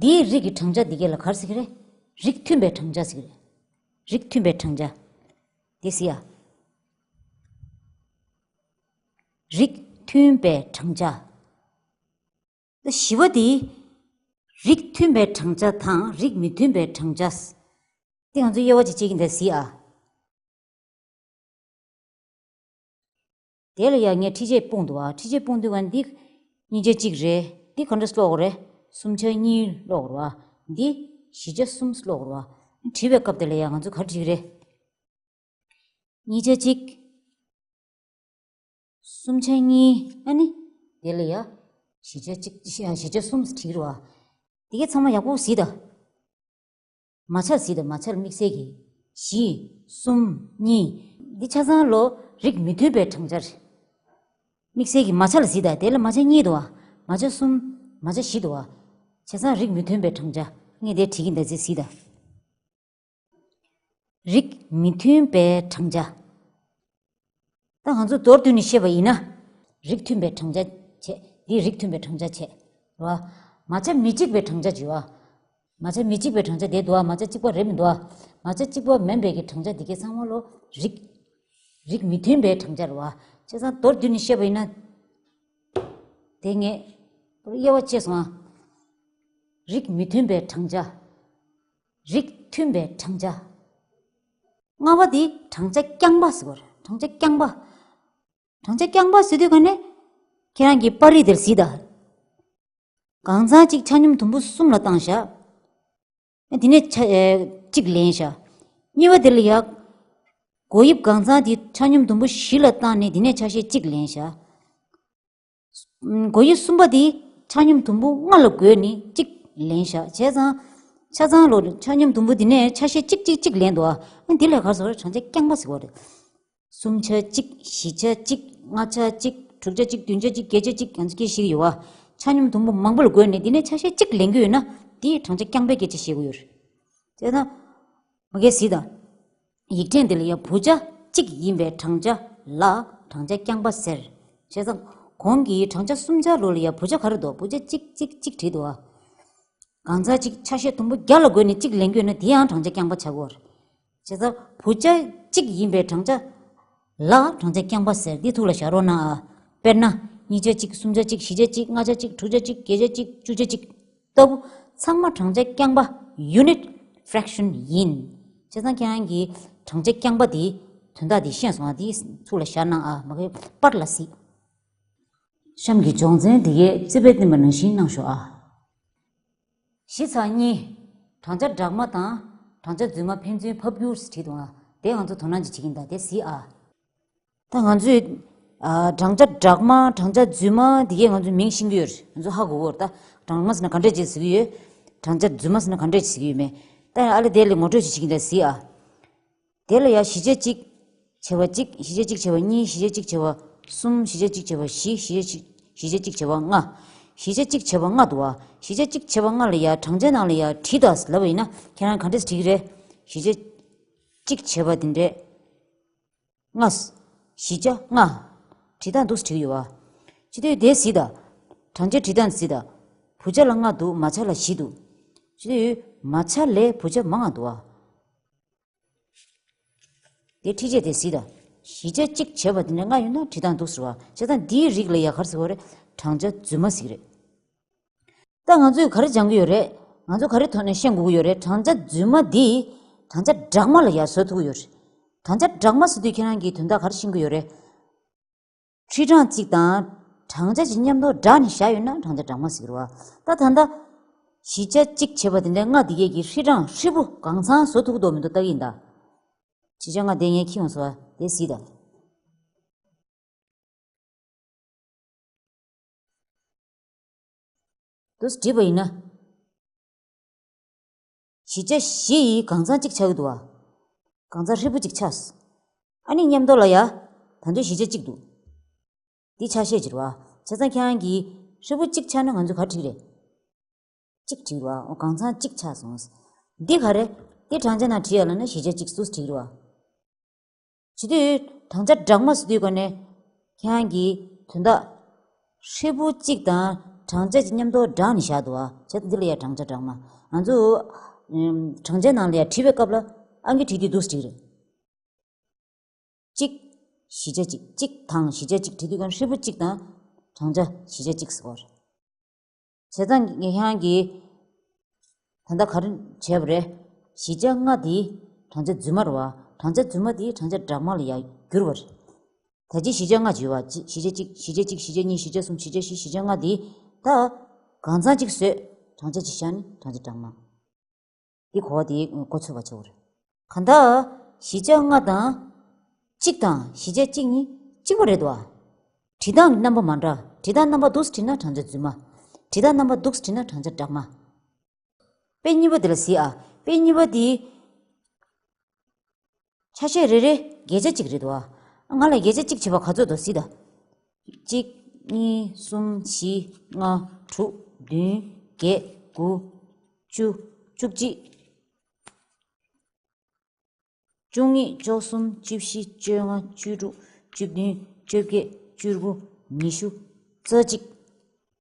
འདིའི་རིགས་ཀྱི་བགྲང་བྱ་འདི་གའི་ལ་ག་རེ་ཟེར་གྱི་རེད། རིགས་མཐུན་པའི་བགྲང་བྱ་ཟེར་གྱི་རེད། རིགས་མཐུན་པའི་བགྲང་བྱ། དེ་ཟེར་ཡ། རིགས་མཐུན་པའི་བགྲང་བྱ། ད་བཞི་པ་དེ། རིགས་མཐུན་པའི་བགྲང་བྱ་དང་རིགས་མི་མཐུན་པའི་བགྲང་བྱ། དེ་ང་ཚོ་དབྱེ་བ་ཅིག་ཕྱེ་གི་འདུག་ཟེར་ཡ། དེ་ལ་ཡང་ངས་འཕྲི་བྱེད་སྤུངས་འདུག་བ། འཕྲི་བྱེད་སྤུངས་དུས་ཀ་འདི་གཉིས་ཆ་གཅིག་རེད། འདི་ག་འདྲ་ཀློག་དགོས་རེད། གསུམ་ཆ་གཉིས་ཀློག་དགོས་རེད་བ། འདི་བཞི་ཆ་གསུམ་ཀློག་དགོས་རེད་བ། བྲིས་པའི་སྐབས་དེ་ལ་ཡང་ང་ཚོས་ག་རེ་བྲིས་ཀྱི་རེད། གཉིས་ཆ་གཅིག་གསུམ་ཆ་གཉིས། ཨ་ནི། དེ་ལ་ཡ། བཞི་ཆ་གཅིག་བཞི་ཆ་གསུམ་བྲིས་ཀྱི་རེད་བ། འདི་གའི་ཚང་མ་ཡག་པོ་གཟིགས་དང་། མ་ཆ་ལ་གཟིགས་དང་། མ་ཆ་ལ་དམིགས་བསལ་གྱི། བཞི། གསུམ། གཉིས། འདི་ཆ་ཚང་ལོ་རིགས་མི་མཐུན་པའི་བགྲང་བྱ་རེད། དམིགས་བསལ་གྱི་མ་ཆ་ལ་གཟིགས་དང་། དེ་ལ་མ་ཆ་གཉིས་འདུག་བ། མ་ཆ་གསུམ། མ་ཆ་བཞི་འདུག་བ། བྱས་ཙང་རིགས་མི་མཐུན་པའི་བགྲང་བྱ། ངས་དེ་བྲིས་ཀྱི་འདུག་ཟེར་གཟིགས་དང་། རིགས་མི་མཐུན་པའི་བགྲང་བྱ། ད་ང་ཚོ་མདོར་བསྡུས་ནས་བཤད་པ་ཡིན་ན། རིགས་མཐུན་པའི་བགྲང་བྱ་བྱས། འདི་རིགས་མཐུན་པའི་བགྲང་བྱ་བྱས། རེད་བ། མ་ཆ་མི་གཅིག་པའི་བགྲང་བྱ་བྱས་བ། མ་ཆ་མི་གཅིག་པའི་བགྲང་བྱ་དེ་འདུག་བ། མ་ཆ་གཅིག་པ་རེད་མི་འདུག་བ། མ་ཆ་གཅིག་པ་མིན་པའི་གི་བགྲང་བྱ་འདི་གའི་ཚང་མ་ལོ་རིགས། རིགས་མི་མཐུན་པའི་བགྲང་བྱ་རེད་བ། བྱས་ཙང་མདོར་བསྡུས་ནས་བཤད་པ་ཡིན་ན། དེ་ངས་དབྱེ་བ་ཕྱེ་སོང་ཨ། རིགས་མི་མཐུན་པའི་བགྲང་བྱ། རིགས་མཐུན་པའི་བགྲང་བྱ། ལྔ་པ་དེ་བགྲང་བྱ་རྐྱང་པ་ཟེར་བ་རེད། བགྲང་བྱ་རྐྱང་པ། བགྲང་བྱ་རྐྱང་པ་ཟེར་དུས་ག་ནས། ཁྱེད་རང་གིས་པར་རིས་དེར་གཟིགས་དང་། གང་ཚང་གཅིག་ཆ་སྙོམས་དུམ་བུ་གསུམ་ལ་བཏང་བཞག་དེ་ནས་ཆ་ཨེ་གཅིག་ལེན་བཞག་གཉིས་པ་དེ་ལ་ཡ། སྒོ་དབྱིབས་གང་ཚང་དེ་ཆ་སྙོམས་དུམ་བུ་བཞི་ལ་བཏང་ནས་དེ་ནས་ཆ་ཤས་གཅིག་ལེན་བཞག་སྒོ་དབྱིབས་གསུམ་པ་དེ་ཆ་སྙོམས་དུམ་བུ་ལྔ་ལ་བགོས་ནས་གཅིག་ལེན་བཞག་བྱས་ཙང་། ཆ་ཚང་ལོ་ཆ་སྙོམས་དུམ་བུ་དེ་ནས་ཆ་ཤས་གཅིག་གཅིག་གཅིག་ལེན་འདུག་ཨ། འདི་ལས་ག་རེ་ཟེར་བ་རེད། བགྲང་བྱ་རྐྱང་པ་ཟེར་བ་རེད། གསུམ་ཆ་གཅིག་བཞི་ཆ་གཅིག་ལྔ་ཆ་གཅིག་དྲུག་ཆ་གཅིག་བདུན་ཆ་གཅིག་བརྒྱད་ཆ་གཅིག་ཡང་ཅིག་སྐད་ཆ་ཞིག་ཡོད་བ། ཆ་སྙོམས་དུམ་བུ་མང་པོ་ལ་བགོས་ནས་འདི་ནས་ཆ་ཤས་གཅིག་ལེན་གྱི་ཡོད་ན་དེ་བགྲང་བྱ་རྐྱང་པའི་སྐད་ཆ་བཤད་ཀྱི་ཡོད་རེད། བྱས་ན། མ་གས་གཟིགས་དང་། ཡིག་ཕྲེང་འདི་ལ་ཡང་བུ་ཆ་གཅིག་ཡིན་པའི་བགྲང་བྱ་ལ་བགྲང་བྱ་རྐྱང་པ་ཟེར། བྱས་ཙང་། གོང་གི་བགྲང་བྱ་གསུམ་ཆ་ལོ་ལ་ཡང་བུ་ཆ་ག་རེ་འདུག་བུ་ཆ་གཅིག་གཅིག་གཅིག་བྲིས་འདུག་ཨ། གང་ཚང་གཅིག་ཆ་ཤས་དུམ་བུ་བརྒྱ་ལ་བགོས་ནས་གཅིག་ལེན་དགོས་ན་དེ་ཡང་བགྲང་བྱ་རྐྱང་པ་ཆགས་ཀྱི་ཡོད་རེད། བྱས་ཙང་བུ་ཆ་གཅིག་ཡིན་པའི་བགྲང་བྱ་ལ་བགྲང་བྱ་རྐྱང་པ་ཟེར། འདི་ཐུགས་ལ་བཞག་རོགས་གནང་ཨ། དཔེར་ན། གཉིས་ཆ་གཅིག་གསུམ་ཆ་གཅིག་བཞི་ཆ་གཅིག་ལྔ་ཆ་གཅིག་དྲུག་ཆ་གཅིག་བརྒྱད་ཆ་གཅིག་བཅུ་ཆ་གཅིག་ལྟ་བུ་ཚང་མ་བགྲང་བྱ་རྐྱང་པ་unit fraction ཡིན། བྱས་ཙང་ཁྱེད་རང་གིས་བགྲང་བྱ་རྐྱང་པ་དེའི་དོན་དག་དེ་ཤེས་སོང་ཨ། དེ་ཚུར་ལ་བཞག་གནང་ཨ། མ་གི་པར་ལ་གཟིགས། གཤམ་གྱི་སྦྱོང་ཚན་འདི་གས་རྩིས་པས་བསྟན་པ་ནང་བཞིན་གནང་ཤོག་ཨ། གཞི་ཚར་གཉིས། བགྲང་བྱ་སྦྲགས་མ་དང་བགྲང་བྱ་རྫུན་མ་ཕན་ཚུན་ཕབ་བསྒྱུར་ཟེར་བྲིས་འདུག་ཨ། དེ་ང་ཚོ་དོ་སྣང་ཅིག་བྱེད་ཀྱིན་གདའ། དེ་གཟིགས་ཨ། ད་ང་ཚོས་ཨ། བགྲང་བྱ་སྦྲགས་མ་བགྲང་བྱ་རྫུན་མ་འདི་གས་ང་ཚོས་མིང་ཤེས་ཀྱི་ཡོད་རེད། ང་ཚོ་ཧ་གོ་གི་ཡོད་རེད། ད་སྦྲགས་མ་ཟེར་ན་ག་འདྲས་ཅིག་ཟེར་གྱི་ཡོད། བགྲང་བྱ་རྫུན་མ་ཟེར་ན་ག་འདྲས་ཅིག་ཟེར་གྱི་ཡོད་མེད། ད་ཡང་ཨ་ལེ་དེ་ལས་ངོ་སྤྲོད་ཅིག་བྱེད་ཀྱིན་གདའ། གཟིགས་ཨ། དེ་ལ་ཡང་བཞི་ཆ་གཅིག་བྱས་པ་གཅིག་བཞི་ཆ་གཅིག་བྱས་པ་གཉིས། བཞི་ཆ་གཅིག་བྱས་པ་གསུམ། བཞི་ཆ་གཅིག་བྱས་པ་བཞི། བཞི་ཆ་གཅིག་བཞི་ཆ་གཅིག་བྱས་པ་ལྔ། བཞི་ཆ་གཅིག་བྱས་པ་ལྔ་འདུག་བ། བཞི་ཆ་གཅིག་བྱས་པ་ལྔ་ལ་ཡང་བགྲང་བྱའི་ནང་ལ་ཡང་བྲིས་དང་ལབ་པ་ཡིན་ན་ཁྱེད་རང་ག་འདྲས་བྲིས་ཀྱི་རེད། བཞི་ཆ་གཅིག་བྱས་པ་དེ་འདྲས། ལྔ། བཞི་ཆ་ལྔ། བྲིས་སྟངས་འདུག་སེ་བྲིས་ཀྱི་ཡོད་བ། སྤྱི་འཐུས་དེ་གཟིགས་དང་། བགྲང་བྱའི་བྲིས་སྟངས་གཟིགས་དང་། བུ་ཆ་ལ་ལྔ་འདུག་མ་ཆ་ལ་བཞི་འདུག་སྤྱི་འཐུས་མ་ཆ་ལས་བུ་ཆ་མང་བ་འདུག་བ། དེ་འཕྲི་བྱེད་དེ་གཟིགས་དང་། བཞི་ཆ་གཅིག་བྱས་པ་དེ་འདྲ་ལྔ་ཡོད་ན་བྲིས་སྟངས་འདུག་ཟེར་བ། བྱས་ཙང་འདིའི་རིགས་ལ་ཡ་ག་རེ་ཟེར་བ་རེད། བགྲང་བྱ་རྫུན་མ་ཟེར་གྱི་རེད། ད་ང་ཚོས་ག་རེ་སྦྱང་གི་ཡོད་རེད། ང་ཚོ་ག་རེ་ཐོག་ནས་ཤེས་དགོས་ཀྱི་ཡོད་རེད། བགྲང་བྱ་རྫུན་མ་འདི་བགྲང་བྱ་སྦྲགས་མ་ལ་ཡར་བཟོ་ཐུབ་ཀྱི་ཡོད་རེད། བགྲང་བྱ་སྦྲགས་མ་ཟེར་དུས་ཁྱེད་རང་གིས་དོན་དག་ག་རེ་ཤེས་ཀྱི་ཡོད་རེད། ཧྲིལ་གྲངས་གཅིག་དང་བགྲང་བྱ་གཅིག་མཉམ་དུ་སྦྲགས་ནས་བཞག་ཡོད་ན་བགྲང་བྱ་སྦྲགས་མ་ཟེར་གྱི་རེད་བ། ད་ད་ལྟ་བཞི་ཆ་གཅིག་བྱས་པ་དེ་འདྲའི་ལྔ་འདི་གས་ཀྱི་ཧྲིལ་གྲངས་ཧྲིལ་པོ་གང་ཚང་བཟོ་ཐུབ་ཀྱི་འདུག་མི་འདུག་ལྟ་གི་ཡིན་ད། བཞི་ཆ་ལྔ་དེ་ངས་ཁྱེར་ཡོང་སོང་བ་དེ་གཟིགས་དང་། དུས་བྲིས་པ་ཡིན་ན། བཞི་ཆ་བཞི་ཡི་གང་ཚང་གཅིག་ཆགས་ཀྱི་འདུག་བ། གང་ཚང་ཧྲིལ་པོ་གཅིག་ཆགས། ཨ་ནི་མཉམ་དུ་ལ་ཡ། ད་དུང་བཞི་ཆ་གཅིག་འདུག་འདི་ཆ་ཤས་བྱེད་རེད་བ། བྱས་ཙང་ཁྱེད་རང་གིས་ཧྲིལ་པོ་གཅིག་ཆགས་ན་ང་ཚོས་ག་རེ་བྲིས་རེད། གཅིག་བྲིས་རེད་བ། འོ་གང་ཚང་གཅིག་ཆགས་སོང་། འདི་ག་རེ། འདི་བགྲང་བྱ་ནང་བྲིས་ཡ་ལ་ན་བཞི་ཆ་གཅིག་སུ་བྲིས་རེད་བ། བྱེད་དུས། བགྲང་བྱ་སྦྲགས་མ་ཟེར་དུས་ག་ནས་ཁྱེད་རང་གིས་དོན་དག་ཧྲིལ་པོ་གཅིག་དང་བགྲང་བྱ་གཅིག་མཉམ་དུ་སྦྲགས་ནས་བཞག་འདུག་བ། བྱས་ཙང་འདི་ལ་ཡ་བགྲང་བྱ་སྦྲགས་མ། ང་ཚོ་ཨམ། བགྲང་བྱའི་ནང་ལ་ཡ་བྲིས་པའི་སྐབས་ལ་ཨང་ཀི་བྲིས་དུས་འདུག་སེ་བྲིས་རེད། གཅིག་གཞིས་ཆགས་གཅིག་གཅིག་དང་གཞིས་ཆགས་གཅིག་བྲིས་དུས་ག་ནས་ཧྲིལ་པོ་གཅིག་དང་བགྲང་བྱ་གཞིས་ཆགས་གཅིག་ཟེར་བ་རེད། བྱས་ཙང་ངས་ཁྱེད་རང་གིས་ད་ལྟ་ག་རེ་བྱས་པ་རེད། གཞིས་ཆགས་ལྔ་དེ་བགྲང་བྱ་རྫུན་མ་རེད་བ། བགྲང་བྱ་རྫུན་མ་དེ་བགྲང་བྱ་སྦྲགས་མ་ལ་ཡར་བསྒྱུར་བ་རེད། ད་ཅི་གཞིས་ཆགས་ལྔ་བརྗོད་པ། གཞིས་ཆགས་གཅིག་གཞིས་ཆགས་གཅིག་གཞིས་ཆགས་གཉིས་གཞིས་ཆགས་གསུམ་གཞིས་ཆགས་བཞི་གཞིས་ཆགས་ལྔ་དེ་ད་གང་ཚང་གཅིག་བཟོས། བགྲང་བྱ་གཅིག་བཞག་ནས་བགྲང་བྱ་སྦྲགས་མ། འདི་གོ་བ་དེ་མགོ་ཚོས་པ་བྱེད་དགོས་རེད། གང་ལྟར་གཞིས་ཆགས་ལྔ་དང་གཅིག་དང་གཞིས་ཆགས་གཅིག་གཉིས་གཅིག་པ་རེད་འདུག་བ། བྲིས་སྟངས་ཀྱི་རྣམ་པ་མ་འདྲ། བྲིས་སྟངས་རྣམ་པ་འདུག་སེ་བྲིས་ན་བགྲང་བྱ་རྫུན་མ། བྲིས་སྟངས་རྣམ་པ་འདུག་སེ་བྲིས་ན་བགྲང་བྱ་སྦྲགས་མ། དཔེ་གཉིས་པ་དེ་ལ་གཟིགས་ཨ། དཔེ་གཉིས་པ་དེ་ཆ་ཤས་རེ་རེ་བརྒྱད་ཆ་གཅིག་རེད་འདུག་ཨ། ང་ལ་བརྒྱད་ཆ་གཅིག་བྱས་པ་ག་ཚོད་འདུག་གཟིགས་དང་། གཅིག་གཉིས། གསུམ། བཞི། ལྔ། དྲུག་བདུན། བརྒྱད། དགུ། བཅུ། བཅུ་གཅིག་བཅུ་གཉིས། བཅུ་གསུམ། བཅུ་བཞི། བཅོ་ལྔ། བཅུ་དྲུག་བཅུ་བདུན། བཅོ་བརྒྱད། བཅུ་དགུ། ཉི་ཤུ། རྩ་གཅིག་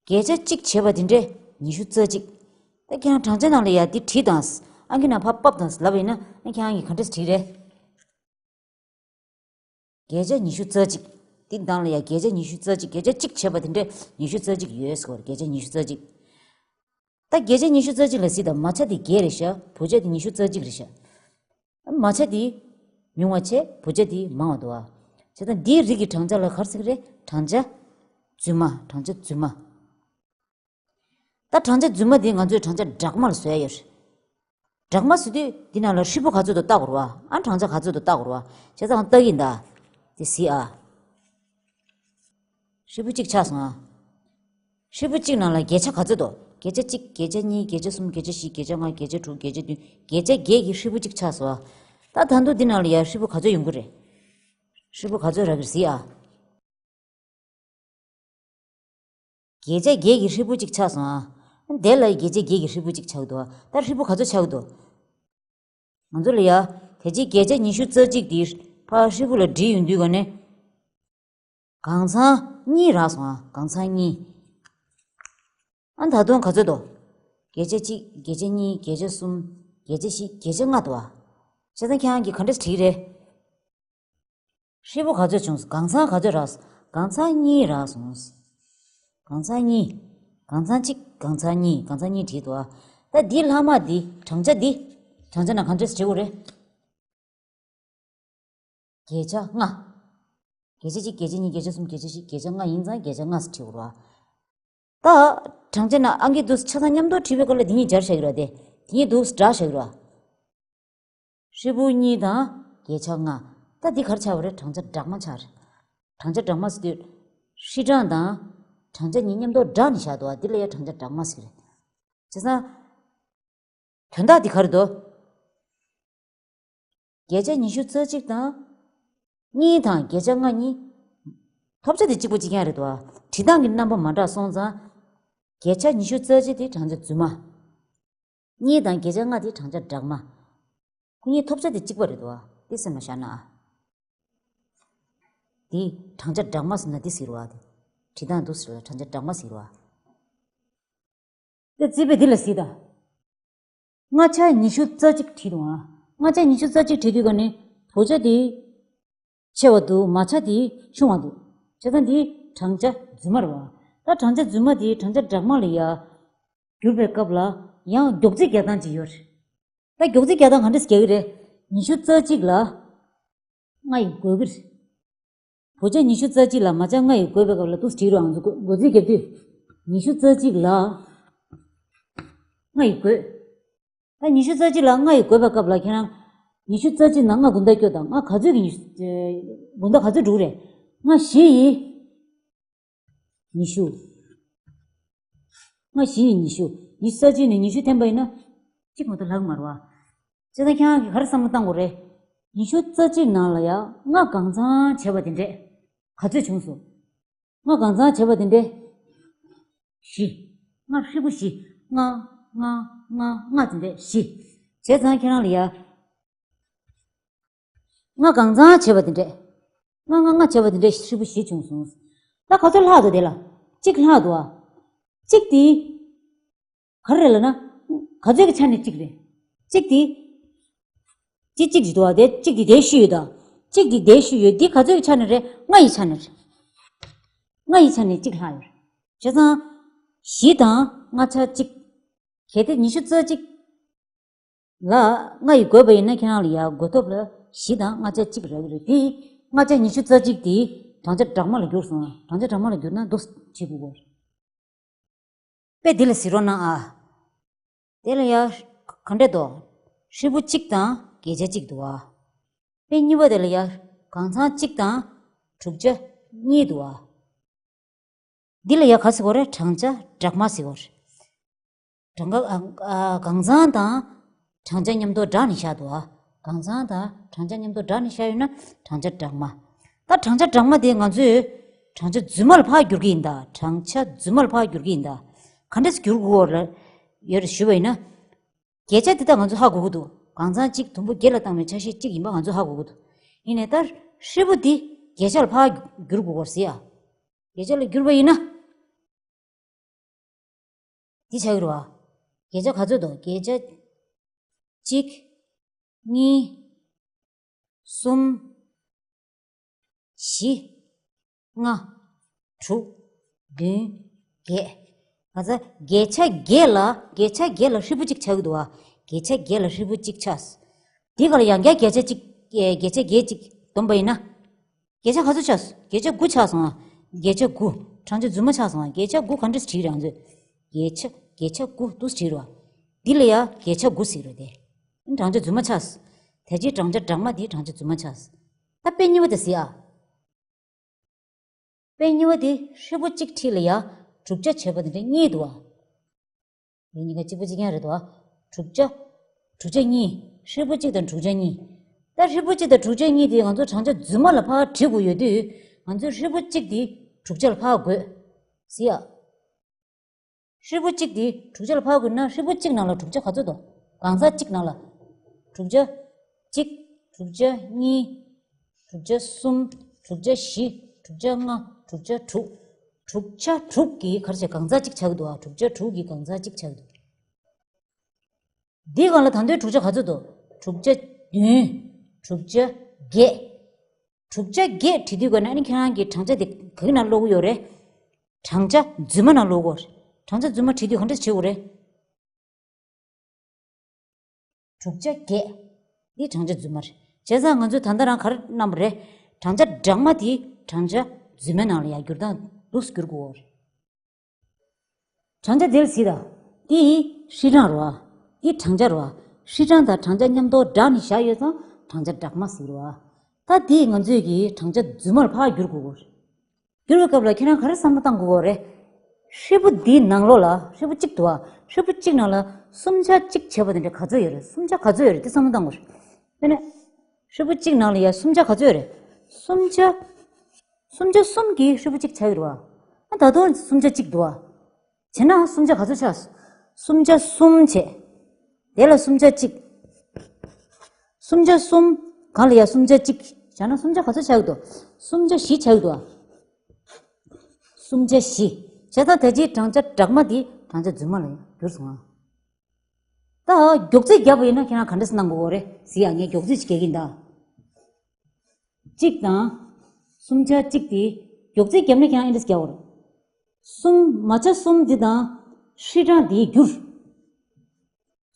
བརྒྱད་ཆ་གཅིག་བྱས་པ་དེ་འདྲས་ཉི་ཤུ་རྩ་གཅིག་ད་ཁྱེད་རང་བགྲང་བྱ་ནང་ལ་ཡ་འདི་བྲིས་དང་། ཨང་ཀི་ནང་ཕར་ཕབ་དང་ལབ་པ་ཡིན་ན་ཨ་ཁྱེད་རང་གིས་ག་འདྲས་བྲིས་རེད། བརྒྱད་ཆ་ཉི་ཤུ་རྩ་གཅིག་འདི་ནང་ལ་ཡ་བརྒྱད་ཆ་ཉི་ཤུ་རྩ་གཅིག་བརྒྱད་ཆ་གཅིག་བྱས་པ་དེ་འདྲས་ཉི་ཤུ་རྩ་གཅིག་ཡོད་ཟེར་བ་རེད། བརྒྱད་ཆ་ཉི་ཤུ་རྩ་གཅིག་ད་བརྒྱད་ཆ་ཉི་ཤུ་རྩ་གཅིག་ལ་གཟིགས་དང་། མ་ཆ་དེ་བརྒྱད་རེད་ཤག་བུ་ཆ་དེ་ཉི་ཤུ་རྩ་གཅིག་རེད་ཤག་མ་ཆ་དེ་ཉུང་བ་བྱས། བུ་ཆ་དེ་མང་བ་འདུག་བ། བྱས་ཙང་འདིའི་རིགས་ཀྱི་བགྲང་བྱ་ལ་ག་རེ་ཟེར་གྱི་རེད། བགྲང་བྱ་རྫུན་མ། བགྲང་བྱ་རྫུན་མ། ད་བགྲང་བྱ་རྫུན་མ་དེ་ང་ཚོས་བགྲང་བྱ་སྦྲགས་མ་ལ་བཟོ་ཡ་ཡོད་རེད། སྦྲགས་མ་ཟེར་དུས་འདི་ནང་ལ་ཧྲིལ་པོ་ག་ཚོད་འདུག་བལྟ་དགོས་རེད་བ། ཨ་བགྲང་བྱ་ག་ཚོད་འདུག་བལྟ་དགོས་རེད་བ། བྱས་ཙང་བལྟ་གི་ཡིན་ད། དེ་གཟིགས་ཨ། ཧྲིལ་པོ་གཅིག་ཆགས་སོང་ཨ། ཧྲིལ་པོ་གཅིག་ནང་ལ་བརྒྱད་ཆ་ག་ཚོད་འདུག་བརྒྱད་ཆ་གཅིག་བརྒྱད་ཆ་གཉིས། བརྒྱད་ཆ་གསུམ། བརྒྱད་ཆ་བཞི། བརྒྱད་ཆ་ལྔ། བརྒྱད་ཆ་དྲུག་བརྒྱད་ཆ་བདུན། བརྒྱད་ཆ་བརྒྱད་ཀྱི་ཧྲིལ་པོ་གཅིག་ཆགས་སོང་ཨ། ད་ད་དུང་འདི་ནང་ལ་ཡ་ཧྲིལ་པོ་ག་ཚོད་ཡོང་གི་རེད། ཧྲིལ་པོ་ག་ཚོད་རག་གི་རེད་གཟིགས་ཨ། བརྒྱད་ཆ་བརྒྱད་ཀྱི་ཧྲིལ་པོ་གཅིག་ཆགས་སོང་ཨ། དེ་ལ་བརྒྱད་ཆ་བརྒྱད་ཀྱི་ཧྲིལ་པོ་གཅིག་ཆགས་འདུག་ད་ཧྲིལ་པོ་ག་ཚོད་ཆགས་འདུག་ང་ཚོ་ལ་ཡ། དེ་རྗེས་བརྒྱད་ཆ་ཉི་ཤུ་རྩ་གཅིག་དེ་ཕར་ཧྲིལ་པོ་ལ་བསྒྲིལ་ཡོང་དུས་ག་ནས། གང་ཚང་གཉིས་རག་སོང་ཨ། གང་ཚང་གཉིས། ཨ་ད་དུང་ག་ཚོད་འདུག་བརྒྱད་ཆ་གཅིག་བརྒྱད་ཆ་གཉིས། བརྒྱད་ཆ་གསུམ། བརྒྱད་ཆ་བཞི། བརྒྱད་ཆ་ལྔ་འདུག་ཨ། བྱས་ཙང་ཁྱེད་རང་གིས་ག་འདྲས་བྲིས་རེད། ཧྲིལ་པོ་ག་ཚོད་བྱུང་སོང་། གང་ཚང་ག་ཚོད་རག་སོང་། གང་ཚང་གཉིས་རག་སོང་། གང་ཚང་གཉིས། གང་ཚང་གཅིག་གང་ཚང་གཉིས། གང་ཚང་གཉིས་བྲིས་འདུག་ཨ། ད་འདི་ལྷག་མ་འདི་བགྲང་བྱ་འདི། བགྲང་བྱ་ནང་ག་འདྲས་བྲིས་དགོས་རེད། བརྒྱད་ཆ་ལྔ། བརྒྱད་ཆ་གཅིག་བརྒྱད་ཆ་གཉིས། བརྒྱད་ཆ་གསུམ། བརྒྱད་ཆ་བཞི། བརྒྱད་ཆ་ལྔ་ཡིན་ཙང་བརྒྱད་ཆ་ལྔ་ཟེར་བྲིས་དགོས་རེད་བ། ད། བགྲང་བྱ་ནང་ཨང་ཀི་འདུག་ཆ་ཚང་མཉམ་དུ་བྲིས་པའི་སྐབས་ལ་འདི་གཉིས་སྦྱར་བཞག་གི་རེད་དེ། འདི་གཉིས་འདུག་སྦྲགས་བཞག་གི་རེད་བ། ཧྲིལ་པོ་གཉིས་དང་བརྒྱད་ཆ་ལྔ། ད་འདི་ག་རེ་ཆགས་པ་རེད། བགྲང་བྱ་སྦྲགས་མ་ཆགས་རེད། བགྲང་བྱ་སྦྲགས་མ་ཟེར་དུས། ཧྲིལ་བགྲང་དང་། བགྲང་བྱ་གཉིས་མཉམ་དུ་སྦྲགས་ནས་བཞག་འདུག་བ། འདི་ལ་ཡང་བགྲང་བྱ་སྦྲགས་མ་ཟེར་གི་རེད། བྱས་ཙང་། དོན་དག་འདི་ག་རེ་འདུག་བརྒྱད་ཆ་ཉི་ཤུ་རྩ་གཅིག་དང་། གཉིས་དང་བརྒྱད་ཆ་ལྔ་གཉིས། ཐོབ་བྱ་དེ་གཅིག་པ་གཅིག་རྐྱང་རེད་དོ། བྲིས་སྟངས་ཀྱི་རྣམ་པ་མ་འདྲ་སོང་ཙང་། བརྒྱད་ཆ་ཉི་ཤུ་རྩ་གཅིག་དེ་བགྲང་བྱ་རྫུན་མ། གཉིས་དང་བརྒྱད་ཆ་ལྔ་དེ་བགྲང་བྱ་སྦྲགས་མ། ཁོ་གཉིས་ཐོབ་བྱ་དེ་གཅིག་པ་རེད་དོ། དེ་སེམས་ལ་བཞག་ན་ཨ། དེ་བགྲང་བྱ་སྦྲགས་མ་ཟེར་ན་དེ་ཟེར་བ་དེ། བྲིས་སྟངས་འདུག་ཟེར་ལ་བགྲང་བྱ་སྦྲགས་མ་ཟེར་བ། དེ་རྩིས་པས་འདི་ལ་གཟིགས་དང་། ལྔ་ཆ་ཉི་ཤུ་རྩ་གཅིག་བྲིས་འདུག་ཨ། ལྔ་ཆ་ཉི་ཤུ་རྩ་གཅིག་བྲིས་དུས་ག་ནས་བུ་ཆ་དེ་ཆེ་བ་འདུག་མ་ཆ་དེ་ཆུང་བ་འདུག་བྱས་ཙང་འདི་བགྲང་བྱ་རྫུན་མ་རེད་བ། ད་བགྲང་བྱ་རྫུན་མ་དེ་བགྲང་བྱ་སྦྲགས་མ་ལ་ཡ་བསྒྱུར་བའི་སྐབས་ལ་ཡང་མགྱོགས་རྩིས་རྒྱག་སྟངས་ཅིག་ཡོད་རེད། ད་མགྱོགས་རྩིས་རྒྱག་སྟངས་ག་འདྲས་རྒྱག་གི་རེད། ཉི་ཤུ་རྩ་གཅིག་ལ། ལྔ་ཡིས་བགོས་ཀྱི་རེད། བུ་ཆ་ཉི་ཤུ་རྩ་གཅིག་ལ་མ་ཆ་ལྔ་ཡིས་བགོས་པའི་སྐབས་ལ་འདུག་སེ་བྲིས་རོགས། ང་ཚོ་བགོ་བགོ་རྩིས་རྒྱབ་དུས། ཉི་ཤུ་རྩ་གཅིག་ལ་ལྔ་ཡིས་བགོས། ད་ཉི་ཤུ་རྩ་གཅིག་ལ་ལྔ་ཡིས་བགོས་པའི་སྐབས་ལ་ཁྱེད་རང་། ཉི་ཤུ་རྩ་གཅིག་ནང་ལྔ་དགུང་ཟླ་སྐྱོ་དང་། ལྔ་ག་ཚོད་ཀྱི་ཉི་ཤུ། དགུང་ཟླ་ག་ཚོད་འགྲོ་གི་རེད། ལྔ་བཞི་ཡིས། ཉི་ཤུ། ལྔ་བཞི་ཡིས་ཉི་ཤུ། ཉི་ཤུ་རྩ་གཅིག་ནས་ཉི་ཤུ་འཐེན་པ་ཡིན་ན། གཅིག་མ་གཏོགས་ལྷག་མ་རེད་བ། བྱས་ཙང་ཁྱེད་རང་གིས་ག་རེ་བསམ་བློ་བཏང་དགོས་རེད། ཉི་ཤུ་རྩ་གཅིག་ནང་ལ་ཡ་ལྔ་གང་ཚང་བྱས་པ་དེ་འདྲས། ག་ཚོད་བྱུང་སོང་། ལྔ་གང་ཚང་བྱས་པ་དེ་འདྲས། བཞི། ལྔ་ཧྲིལ་པོ་བཞི། ལྔ། ལྔ། ལྔ། ལྔ་དེ་འདྲས་བཞི། བྱས་ཙང་ཁྱེད་རང་ལ་ཡ། ལྔ་གང་ཚང་བྱས་པ་དེ་འདྲས། ལྔ་ལྔ་ལྔ་བྱས་པ་དེ་འདྲ་ཧྲིལ་པོ་བཞི་བྱུང་སོང་། ད་ག་ཚོད་ལྷག་འདུག་དེ་ལ། གཅིག་ལྷག་འདུག་ཨ། གཅིག་དེ། ག་རེ་རེད་ལབ་ན། ག་ཚོད་ཀྱི་ཆ་ནས་གཅིག་རེད། གཅིག་དེ། གཅིག་གཅིག་ཅིག་འདུག་བ། དེ་གཅིག་དེ་དེ་ཤུལ་ཡོད་ད། གཅིག་དེ་དེ་ཤུལ་ཡོད། འདི་ག་ཚོད་ཀྱི་ཆ་ནས་རེད། ལྔ་ཡི་ཆ་ནས་རེད། ལྔ་ཡི་ཆ་ནས་གཅིག་ལྷག་ཡོད་རེད། བྱས་ཙང་། བཞི་དང་ལྔ་ཆ་གཅིག་གལ་ཏེ་ཉི་ཤུ་རྩ་གཅིག་ལ་ལྔ་ཡིས་བགོས་པ་ཡིན་ན། ཁྱེད་རང་ལ་ཡ་བགོ་ཐོབ་ལ་བཞི་དང་ལྔ་ཆ་གཅིག་རག་གི་རེད། དེ་ལྔ་ཆ་ཉི་ཤུ་རྩ་གཅིག་དེ་བགྲང་བྱ་སྦྲགས་མ་ལ་བསྒྱུར་སོང་། བགྲང་བྱ་སྦྲགས་མ་ལ་བསྒྱུར་ན་འདུག་བྱེད་དགོས་གོ། དཔེ་འདི་ལ་གཟིགས་རོགས་གནང་ཨ། དེ་ལ་ཡ། ག་འདྲས་འདུག་ཧྲིལ་པོ་གཅིག་དང་བརྒྱད་ཆ་གཅིག་འདུག་ཨ། དཔེ་གཉིས་པ་དེ་ལ་ཡ། གང་ཚང་གཅིག་དང་དྲུག་ཆ་གཉིས་འདུག་ཨ། འདི་ལ་ཡ་ག་ཟེར་གོ་རེད། བགྲང་བྱ་སྦྲགས་མ་ཟེར་གོ་རེད། བགྲང་ཨ་ཨ་གང་ཚང་དང་བགྲང་བྱ་མཉམ་དུ་སྦྲགས་ནས་བཞག་འདུག་ཨ། གང་ཚང་དང་བགྲང་བྱ་མཉམ་དུ་སྦྲགས་ནས་བཞག་ཡོད་ན་བགྲང་བྱ་སྦྲགས་མ། ད་བགྲང་བྱ་སྦྲགས་མ་དེ་ང་ཚོས་བགྲང་བྱ་རྫུན་མ་ལ་ཕར་བསྒྱུར་གྱི་ཡིན་ད། བགྲང་བྱ་རྫུན་མ་ལ་ཕར་བསྒྱུར་གྱི་ཡིན་ད། ག་འདྲས་བསྒྱུར་དགོས་རེད་ཡོད་རེད་ཞུས་པ་ཡིན་ན། བརྒྱད་ཆ་འདི་དག་ང་ཚོས་ཧ་གོ་གི་འདུག་གང་ཚང་གཅིག་དུམ་བུ་བརྒྱད་ལ་བཏང་བའི་ཆ་ཤས་གཅིག་ཡིན་པ་ང་ཚོས་ཧ་གོ་གི་འདུག་ཡིན་ནའི་ད་ཧྲིལ་པོ་འདི་བརྒྱད་ཆ་ལ་ཕར་བསྒྱུར་དགོས་སྐོར་ཟེར་ཡ། བརྒྱད་ཆ་ལ་བསྒྱུར་བ་ཡིན་ན། འདི་ཆགས་ཀྱི་རེད་བ། བརྒྱད་ཆ་ག་ཚོད་འདུག་བརྒྱད་ཆ། གཅིག་གཉིས། གསུམ། བཞི། ལྔ། དྲུག་བདུན། བརྒྱད། ང་ཚོ་བརྒྱད་ཆ་བརྒྱད་ལ་བརྒྱད་ཆ་བརྒྱད་ལ་ཧྲིལ་པོ་གཅིག་ཆགས་ཀྱི་འདུག་བ། བརྒྱད་ཆ་བརྒྱད་ལ་ཧྲིལ་པོ་གཅིག་ཆགས། དེ་ག་ལ་ཡང་བསྐྱར་བརྒྱད་ཆ་གཅིག་བརྒྱད་ཆ་བརྒྱད་གཅིག་བསྡོམས་པ་ཡིན་ན། བརྒྱད་ཆ་ག་ཚོད་ཆགས་སོང་། བརྒྱད་ཆ་དགུ་ཆགས་སོང་ཨ། བརྒྱད་ཆ་དགུ། བགྲང་བྱ་རྫུན་མ་ཆགས་སོང་ཨ། བརྒྱད་ཆ་དགུ་ག་འདྲས་བྲིས་རེད་ང་ཚོས། བརྒྱད་ཆ་བརྒྱད་ཆ་དགུ་འདུག་བྲིས་རེད་བ། འདི་ལ་ཡ་བརྒྱད་ཆ་དགུ་ཟེར་རེད་དེ། བགྲང་བྱ་རྫུན་མ་ཆགས། དེ་རྗེས་བགྲང་བྱ་སྦྲགས་མ་དེ་བགྲང་བྱ་རྫུན་མ་ཆགས། ད་དཔེ་གཉིས་པ་དེ་གཟིགས་ཨ། དཔེ་གཉིས་པ་དེ་ཧྲིལ་པོ་གཅིག་འཁྲིས་ལ་ཡ་དྲུག་ཆ་བྱས་པ་དེ་འདྲ་གཉིས་འདུག་ཨ། དེ་གཉིས་ཀ་གཅིག་པ་གཅིག་རྐྱང་རེད་དོ། དྲུག་ཆ། དྲུག་ཆ་གཉིས། ཧྲིལ་པོ་གཅིག་དང་དྲུག་ཆ་གཉིས། ད་ཧྲིལ་པོ་གཅིག་དང་དྲུག་ཆ་གཉིས་དེ་ང་ཚོ་བགྲང་བྱ་རྫུན་མ་ལ་ཕར་བྲིས་དགོས་ཡོད་དུས། ང་ཚོས་ཧྲིལ་པོ་གཅིག་དེ་དྲུག་ཆ་ལ་ཕར་བགོས། གཟིགས་ཨ། ཧྲིལ་པོ་གཅིག་དེ་དྲུག་ཆ་ལ་ཕར་བགོས་ན་ཧྲིལ་པོ་གཅིག་ནང་ལ་དྲུག་ཆ་ག་ཚོད་འདུག་གང་ཟག་གཅིག་ནང་ལ། དྲུག་ཆ་གཅིག་དྲུག་ཆ་གཉིས། དྲུག་ཆ་གསུམ། དྲུག་ཆ་བཞི། དྲུག་ཆ་ལྔ། དྲུག་ཆ་དྲུག་དྲུག་ཆ་དྲུག་གི་ག་རེ་བྱས་གང་ཟག་གཅིག་ཆགས་ཀྱི་འདུག་ཨ། དྲུག་ཆ་དྲུག་གི་གང་ཟག་གཅིག་ཆགས་ཀྱི་འདུག་འདིའི་སྒང་ལ་ད་དུང་དྲུག་ཆ་ག་ཚོད་འདུག་དྲུག་ཆ་བདུན། དྲུག་ཆ་བརྒྱད། དྲུག་ཆ་བརྒྱད་བྲིས་དུས་སྒང་ནས་ཨ་ནི་ཁྱེད་རང་གིས་བགྲང་བྱ་དེ་ག་གི་ནང་ཀློག་གི་ཡོད་རེད། བགྲང་བྱ་རྫུན་མ་ནང་ཀློག་གི་ཡོད་རེད། བགྲང་བྱ་རྫུན་མ་བྲིས་དུས་ག་འདྲས་བྱེད་དགོས་རེད། དྲུག་ཆ་བརྒྱད། འདི་བགྲང་བྱ་རྫུན་མ་རེད། བྱས་ཙང་ང་ཚོས་ད་ལྟ་རང་ག་རེ་གནང་བ་རེད། བགྲང་བྱ་སྦྲགས་མ་དེ་བགྲང་བྱ་རྫུན་མའི་ནང་ལ་ཡར་བསྒྱུར་སྟངས་འདུག་སེ་བསྒྱུར་དགོས་རེད། བགྲང་བྱ་འདིར་གཟིགས་དང་། འདི་ཧྲིལ་གྲངས་རེད་བ། འདི་བགྲང་བྱ་རེད་བ། ཧྲིལ་གྲངས་དང་བགྲང་བྱ་མཉམ་དུ་སྦྲགས་ནས་བཞག་ཡོད་ཙང་བགྲང་བྱ་སྦྲགས་མ་ཟེར་བ། ད་འདི་ང་ཚོས་ཀྱིས་བགྲང་བྱ་རྫུན་མར་ཕར་བསྒྱུར་དགོས་གོ། བསྒྱུར་བའི་སྐབས་ལ་ཁྱེད་རང་ག་རེ་བསམ་བློ་བཏང་དགོས་གོ་རེད། ཧྲིལ་པོ་འདིའི་ནང་ལོགས་ལ་ཧྲིལ་པོ་གཅིག་འདུག་བ། ཧྲིལ་པོ་གཅིག་ནང་ལ་སུམ་ཆ་གཅིག་བྱས་པ་དེ་འདྲ་ག་ཚོད་ཡོད་རེད། སུམ་ཆ་ག་ཚོད་ཡོད་རེད་དེ་བསམ་བློ་བཏང་དགོས་རེད། དཔེར་ན། ཧྲིལ་པོ་གཅིག་ནང་ལ་ཡ་སུམ་ཆ་ག་ཚོད་རེད། སུམ་ཆ། སུམ་ཆ་གསུམ་གྱིས་ཧྲིལ་པོ་གཅིག་ཆགས་ཀྱི་རེད་བ། ཨ་ད་དུང་སུམ་ཆ་གཅིག་འདུག་བ། བྱས་ན་སུམ་ཆ་ག་ཚོད་ཆགས། སུམ་ཆ་གསུམ་བྱས། དེ་ལ་སུམ་ཆ་གཅིག་སུམ་ཆ་གསུམ། གང་ལ་ཡ་སུམ་ཆ་གཅིག་བྱས་ན་སུམ་ཆ་ག་ཚོད་ཆགས་ཀྱི་འདུག་སུམ་ཆ་བཞི་ཆགས་ཀྱི་འདུག་བ། སུམ་ཆ་བཞི། བྱས་ཙང་ད་ཅིའི་བགྲང་བྱ་སྦྲགས་མ་དེ་བགྲང་བྱ་རྫུན་མ་ལ་ཡ་འགྱུར་སོང་ང་། ད་མགྱོགས་ཚད་བརྒྱབ་པ་ཡིན་ན་ཁྱེད་རང་ག་འདྲས་གནང་དགོས་རེད་ཟེར་ཡ། ངས་མགྱོགས་ཚད་ཅིག་རྒྱག་གི་ཡིན་ད། གཅིག་དང་། སུམ་ཆ་གཅིག་དེ། མགྱོགས་ཚད་བརྒྱབ་ན་ཁྱེད་རང་ཨེ་འདྲས་རྒྱག་དགོས་རེད། གསུམ། མ་ཆ་གསུམ་འདི་དང་། ཧྲིལ་གྲངས་འདིའི་རྒྱུར།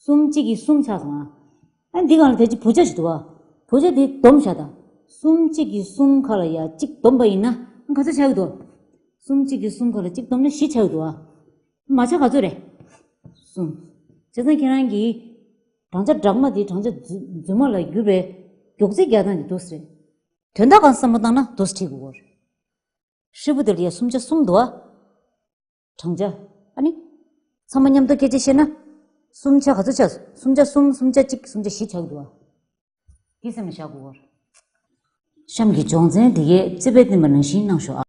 གསུམ་གཅིག་གིས་གསུམ་ཆགས་སོང་ང་། ཨ་འདི་སྒང་ལ་དེ་ཅིག་བུ་ཆ་ཞིག་འདུག་བ། བུ་ཆ་འདི་བསྡོམས་བཞག་དང་། གསུམ་གཅིག་གིས་གསུམ་ཁ་ལ་ཡ་གཅིག་བསྡོམས་པ་ཡིན་ན་ཨ་ག་ཚོད་ཆགས་ཀྱི་འདུག་གསུམ་གཅིག་གིས་གསུམ་ཁ་ལ་གཅིག་བསྡོམས་ན་བཞི་ཆགས་ཀྱི་འདུག་བ། མ་ཆ་ག་ཚོད་རེད། གསུམ། བྱས་ཙང་ཁྱེད་རང་གིས་བགྲང་བྱ་སྦྲགས་མ་དེ་བགྲང་བྱ་རྫུན་མ་ལ་བསྒྱུར་བའི་མགྱོགས་ཚད་རྒྱག་སྟངས་དེ་འདུག་སེ་རེད། དོན་དག་གང་བསམ་བློ་བཏང་ན་འདུག་སེ་ཁྲིད་དགོས་གོ། ཧྲིལ་པོ་དེ་ལ་ཡ་སུམ་ཆ་གསུམ་འདུག་བ། བགྲང་བྱ། ཨ་ནི། ཚང་མ་མཉམ་དུ་སྐད་ཆ་བཤད་ན། སུམ་ཆ་ག་ཚོད་ཆགས། སུམ་ཆ་གསུམ། སུམ་ཆ་གཅིག་སུམ་ཆ་བཞི་ཆགས་འདུག་བ། འདི་སེམས་ལ་བཞག་དགོས་གོ། གཤམ་གྱི་སྦྱོང་ཚན་འདི་གའི་རྩིས་དཔེ་བསྟན་པ་ནང་བཞིན་གནང་ཤོག་ཨ།